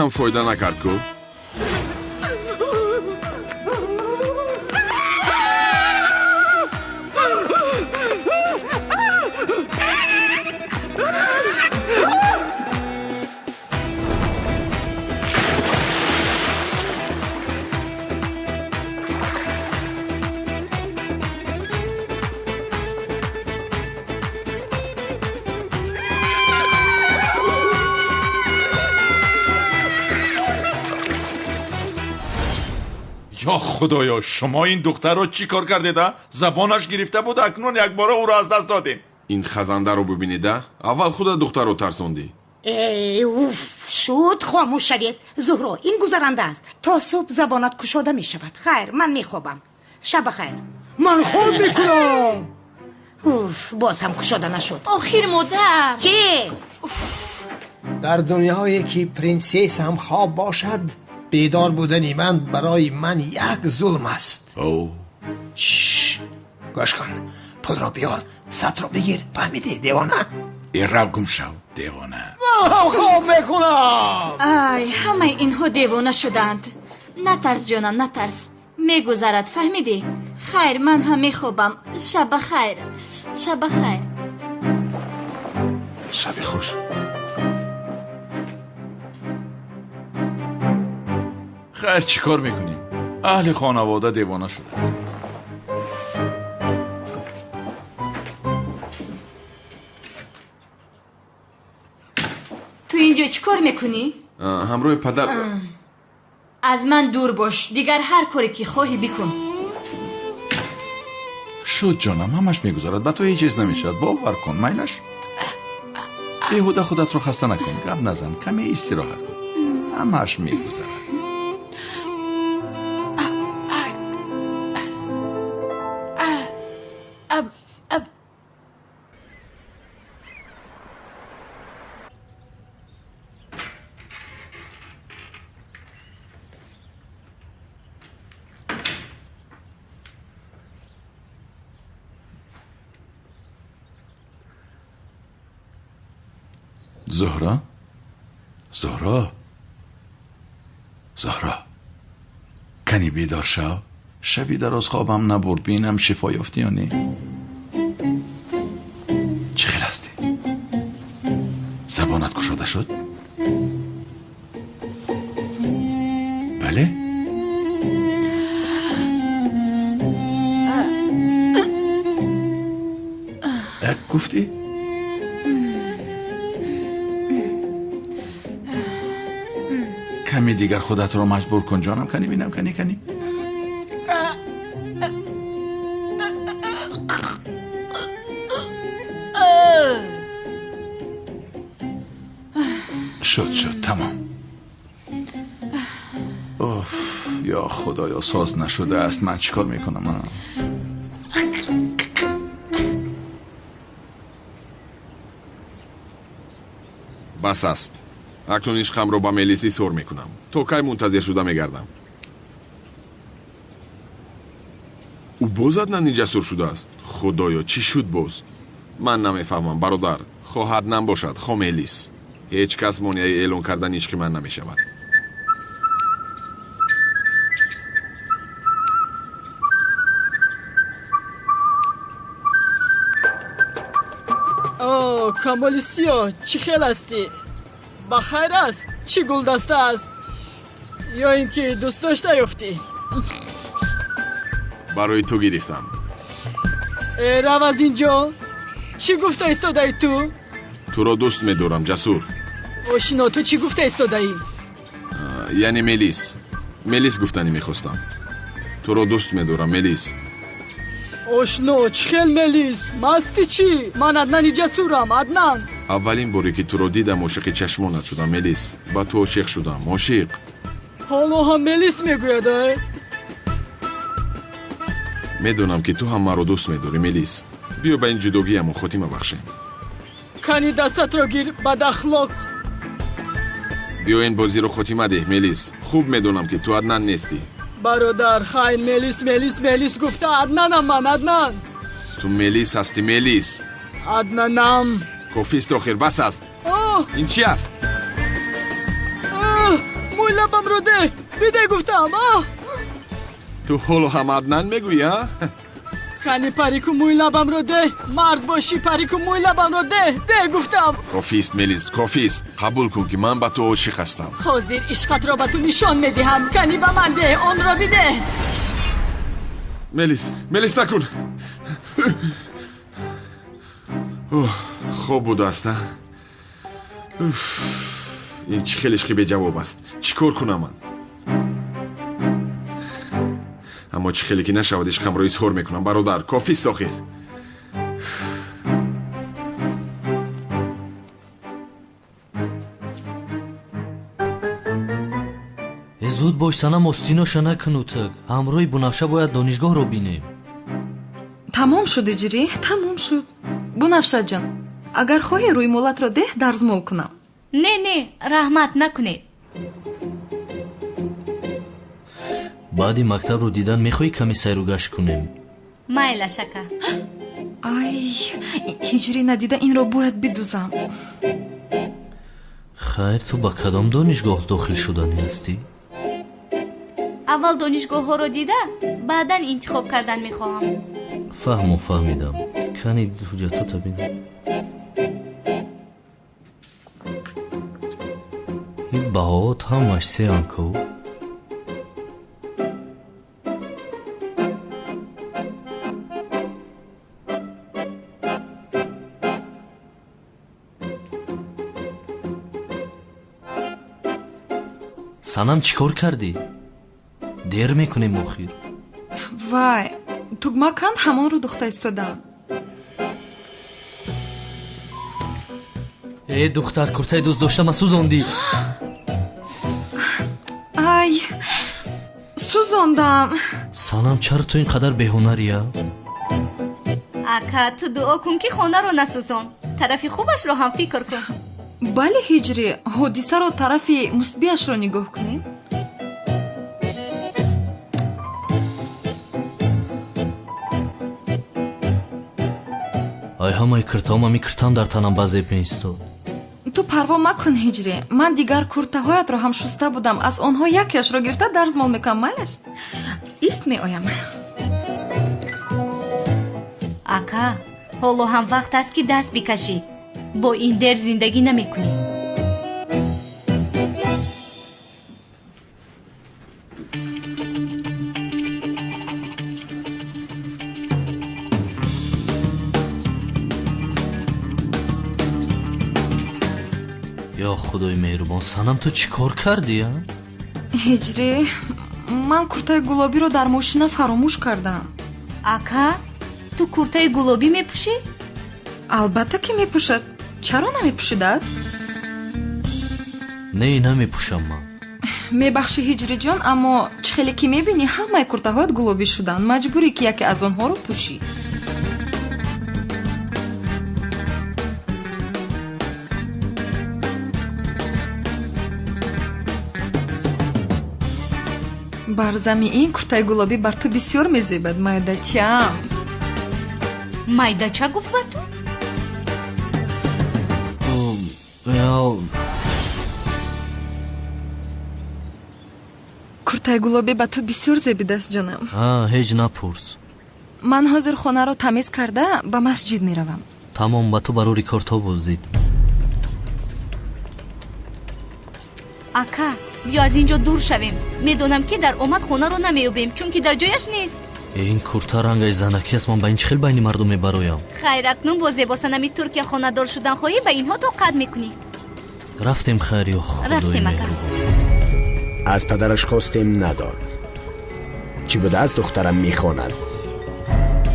Speaker 16: Ин ҳам фоида накард ку.
Speaker 2: Ё худоё, шумо ин духтарро чӣ кор кардед, а? Забонаш гирифта буд, акнун якбора ӯро аз даст додем.
Speaker 16: Ин хазандаро бубинеда, аввал худа духтарро тарсондӣ.
Speaker 15: Э, уф, шуд, хомӯш шавед. Зуҳро, ин гузаранда аст, то субҳ забонат кушода мешавад. Хайр, ман мехобам, шаб бахайр.
Speaker 9: Ман хоб мекунам.
Speaker 15: Уф, боз ҳам кушода нашуд.
Speaker 10: Охир, модар.
Speaker 15: Чӣ?
Speaker 9: Дар дунёе ки принсессам хоб бошад, бедор будани ман барои ман як зулм аст. Гӯш кун, пулро биёр, сабтро бигир, фаҳмидӣ, девона?
Speaker 2: Э, рав гум шав, девона.
Speaker 9: Ман ҳам хоб мекунам.
Speaker 10: Ай, ҳамаи инҳо девона шудаанд. Натарс, ҷонам, натарс, мегузарад, фаҳмидӣ? Хайр, ман ҳам мехобам. Шаб ба хайр, шаб ба хайр.
Speaker 16: Шаби хуш.
Speaker 2: Хайр, чӣ кор мекунем? Аҳли хонавода девона шудааст.
Speaker 10: Ту инҷо чӣ кор мекунӣ?
Speaker 16: Ҳамроҳи падар.
Speaker 10: Аз ман дур бош, дигар ҳар коре ки хоҳӣ бикун.
Speaker 2: Шуд, ҷонам, ҳамаш мегузарад, ба ту ҳеҷ чиз намешавад, бовар кун. Майлаш, беҳуда худатро хаста накун, гап назан, каме истироҳат кун, ҳамаш мегузарад. Зуҳро, Зуҳро, Зуҳро, кани бедор шав. Шаби дароз хобам набурд, бинам шифо ёфтӣ ё не. Чӣ хел ҳастӣ? Забонат кушода шуд? Бале, як гуфтӣ. Ками дигар худатро маҷбур кун, ҷонам. Кани бинам, кани, кани. Шуд, шуд, тамом. Уф, ё худоё, соз нашудааст. Ман чӣ кор мекунам, а?
Speaker 16: Бас аст. Акнун ишқамро ба Мелис изҳор мекунам. То кай мунтазир шуда мегардам? Ӯ боз Аднани ҷасур шудааст. Худоё, чӣ шуд боз? Ман намефаҳмам, бародар. Хоҳ Аднан бошад, хоҳ Мелис, ҳеҷ кас монеаи эълон кардани ишқи ман намешавад.
Speaker 17: О, Камоли Сиёҳ, чӣ хел ҳастӣ? Ба хайр аст? Чӣ гулдаста аст? Ё ин ки дӯстдошта ёфтӣ?
Speaker 16: Барои ту гирифтам.
Speaker 17: Э, рав аз ин ҷо! Чӣ гуфта истодаӣ ту?
Speaker 16: Туро дӯст медорам, Ҷасур.
Speaker 17: Ошино, ту чӣ гуфта истодаӣ?
Speaker 16: Яъне Мелис, Мелис гуфтанӣ мехостам. Туро дӯст медорам, Мелис.
Speaker 17: Ошно, чӣ хел Мелис? Масти чӣ? Ман Аднани Ҷасурам, Аднан.
Speaker 16: Аввалин боре ки туро дидам, ошиқи чашмонат шудам, Мелис. Ба ту ошиқ шудам, ошиқ.
Speaker 17: Ҳоло ҳам Мелис мегӯяд, э?
Speaker 16: Медонам, ки ту ҳам маро дӯст медорӣ, Мелис. Биё, ба ин ҷудогиямон хотима бахшем.
Speaker 17: Кани дастатро гир, бадахлоқ!
Speaker 16: Биё, ин бозиро хотима деҳ, Мелис. Хуб медонам, ки ту Аднан нестӣ.
Speaker 17: Бародар, хайр, Мелис, Мелис, Мелис гуфта, Аднанам ман, Аднан.
Speaker 16: Ту Мелис ҳастӣ, Мелис.
Speaker 17: Аднанам.
Speaker 16: Кофист, охир бас аст.
Speaker 17: Оҳ!
Speaker 16: Ин чӣ аст?
Speaker 17: Оҳ! Лабамро деҳ, бидеҳ гуфтам.
Speaker 16: Ту ҳоло ҳам Аднан мегӯӣ, а?
Speaker 17: Кани парику мӯи лабамро деҳ, мард бошӣ, парику мӯи лабамро деҳ, деҳ гуфтам.
Speaker 16: Кофист, Мелис, кофист. Қабул кун, ки ман ба ту ошиқ ҳастам.
Speaker 17: Ҳозир ишқатро ба ту нишон медиҳам. Кани ба ман деҳ, онро бидеҳ.
Speaker 16: Мелис, Мелис, накун. Хоб будааст, а? Ин чӣ хел ишқи беҷавоб аст? Чӣ кор кунам ман? Аммо чӣ хеле ки нашавад, ишқамро изҳор мекунам, бародар. Кофист охир.
Speaker 11: Зуд бош, Санам, остиноша накунутак. Ҳамроҳи Бунафша бояд донишгоҳро бинем.
Speaker 5: Тамом шуд, Иҷрӣ, тамом шуд. Бунафшаҷон, агар хоҳӣ, рӯймолатро деҳ, дарзмол кунам.
Speaker 10: Не, не, раҳмат, накунед.
Speaker 11: Баъди мактабро дидан мехоҳӣ каме сайру гашт кунем?
Speaker 10: Майлаш, ака.
Speaker 5: Ай, Ҳиҷрӣ надида инро бояд бидузам.
Speaker 11: Хайр, ту ба кадом донишгоҳ дохил шуданӣ ҳастӣ?
Speaker 10: Аввал донишгоҳҳоро дида, баъдан интихоб кардан мехоҳам.
Speaker 11: Фаҳму, фаҳмидам. Кани ҳуҷҷатота бинам. И баҳоот ҳамаш сеан ку. Санам, чӣ кор кардӣ? Дер мекунем охир.
Speaker 5: Вай, тугма канд, ҳамонро духта истодам.
Speaker 11: Э, духтар, куртаи дӯст доштама сӯзондӣ.
Speaker 5: Ай, сӯзондам.
Speaker 11: Санам, чаро ту ин қадар беҳунария?
Speaker 10: Ака, ту дуо кун, ки хонаро насӯзон. Тарафи хубашро ҳам фикр кун.
Speaker 5: Бале, Ҳиҷрӣ, ҳодисаро тарафи мусбиашро нигоҳ кунем.
Speaker 11: Ай, ҳамаи киртаом, ами киртам дар танам ба зеб меистод.
Speaker 5: Ту парво макун, Ҳиҷрӣ, ман дигар куртаҳоятро ҳам шуста будам. Аз онҳо якеашро гирифта дарзмол мекунам, майлаш? Ист, меоям.
Speaker 10: Ака, ҳоло ҳам вақт аст, ки даст бикашӣ. Бо ин дер зиндагӣ намекунӣ.
Speaker 11: Ё худои меҳрубон, Санам, ту чӣ кор кардӣ, а?
Speaker 5: Ҳиҷрӣ, ман куртаи гулобиро дар мошина фаромӯш кардам.
Speaker 10: Ака, ту куртаи гулобӣ мепӯшӣ?
Speaker 5: Албатта, ки мепӯшад. Чаро намепӯшидааст?
Speaker 11: Не, намепӯшам ман.
Speaker 5: Мебахшӣ, Ҳиҷриҷон, аммо чӣ хеле ки мебинӣ, ҳамаи куртаҳоят гулобӣ шуданд. Маҷбурӣ, ки яке аз онҳоро пӯшӣ. Бар зами ин куртаи гулобӣ бар ту бисёр мезебад, майдачам.
Speaker 10: Майдача гуфт ба ту?
Speaker 5: Куртаи гулобӣ ба ту бисёр зебидааст, ҷонам.
Speaker 11: Ҳеҷ напурс.
Speaker 5: Ман ҳозир хонаро тамиз карда ба масҷид меравам.
Speaker 11: Тамом, ба ту барори корто боздид.
Speaker 10: Ака, биё аз ин ҷо дур шавем. Медонам, ки дар омад хонаро намеёбем, чунки дар ҷояш нест.
Speaker 11: Ин курта рангаш занакӣ аст. Ман ба ин чӣ хел байни мардум мебароям?
Speaker 10: Хайр, акнун бо зебосанами Туркия хонадор шудан хоҳӣ, ба инҳо тоқат мекунӣ.
Speaker 11: Рафтем, хайр, ё худои
Speaker 10: Рафтем, ака.
Speaker 11: меҳрубон.
Speaker 8: Аз падараш хостем, надод. Чӣ будааст, духтарам мехонад?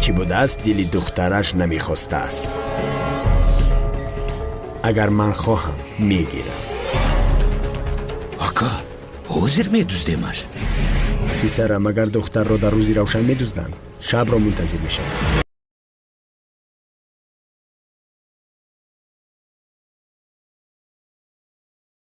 Speaker 8: Чӣ будааст, дили духтараш намехостааст? Агар ман хоҳам, мегирам.
Speaker 14: Ака, ҳозир медуздемаш.
Speaker 8: Писарам, агар духтарро дар рӯзи равшан медузданд, шабро мунтазир мешаванд.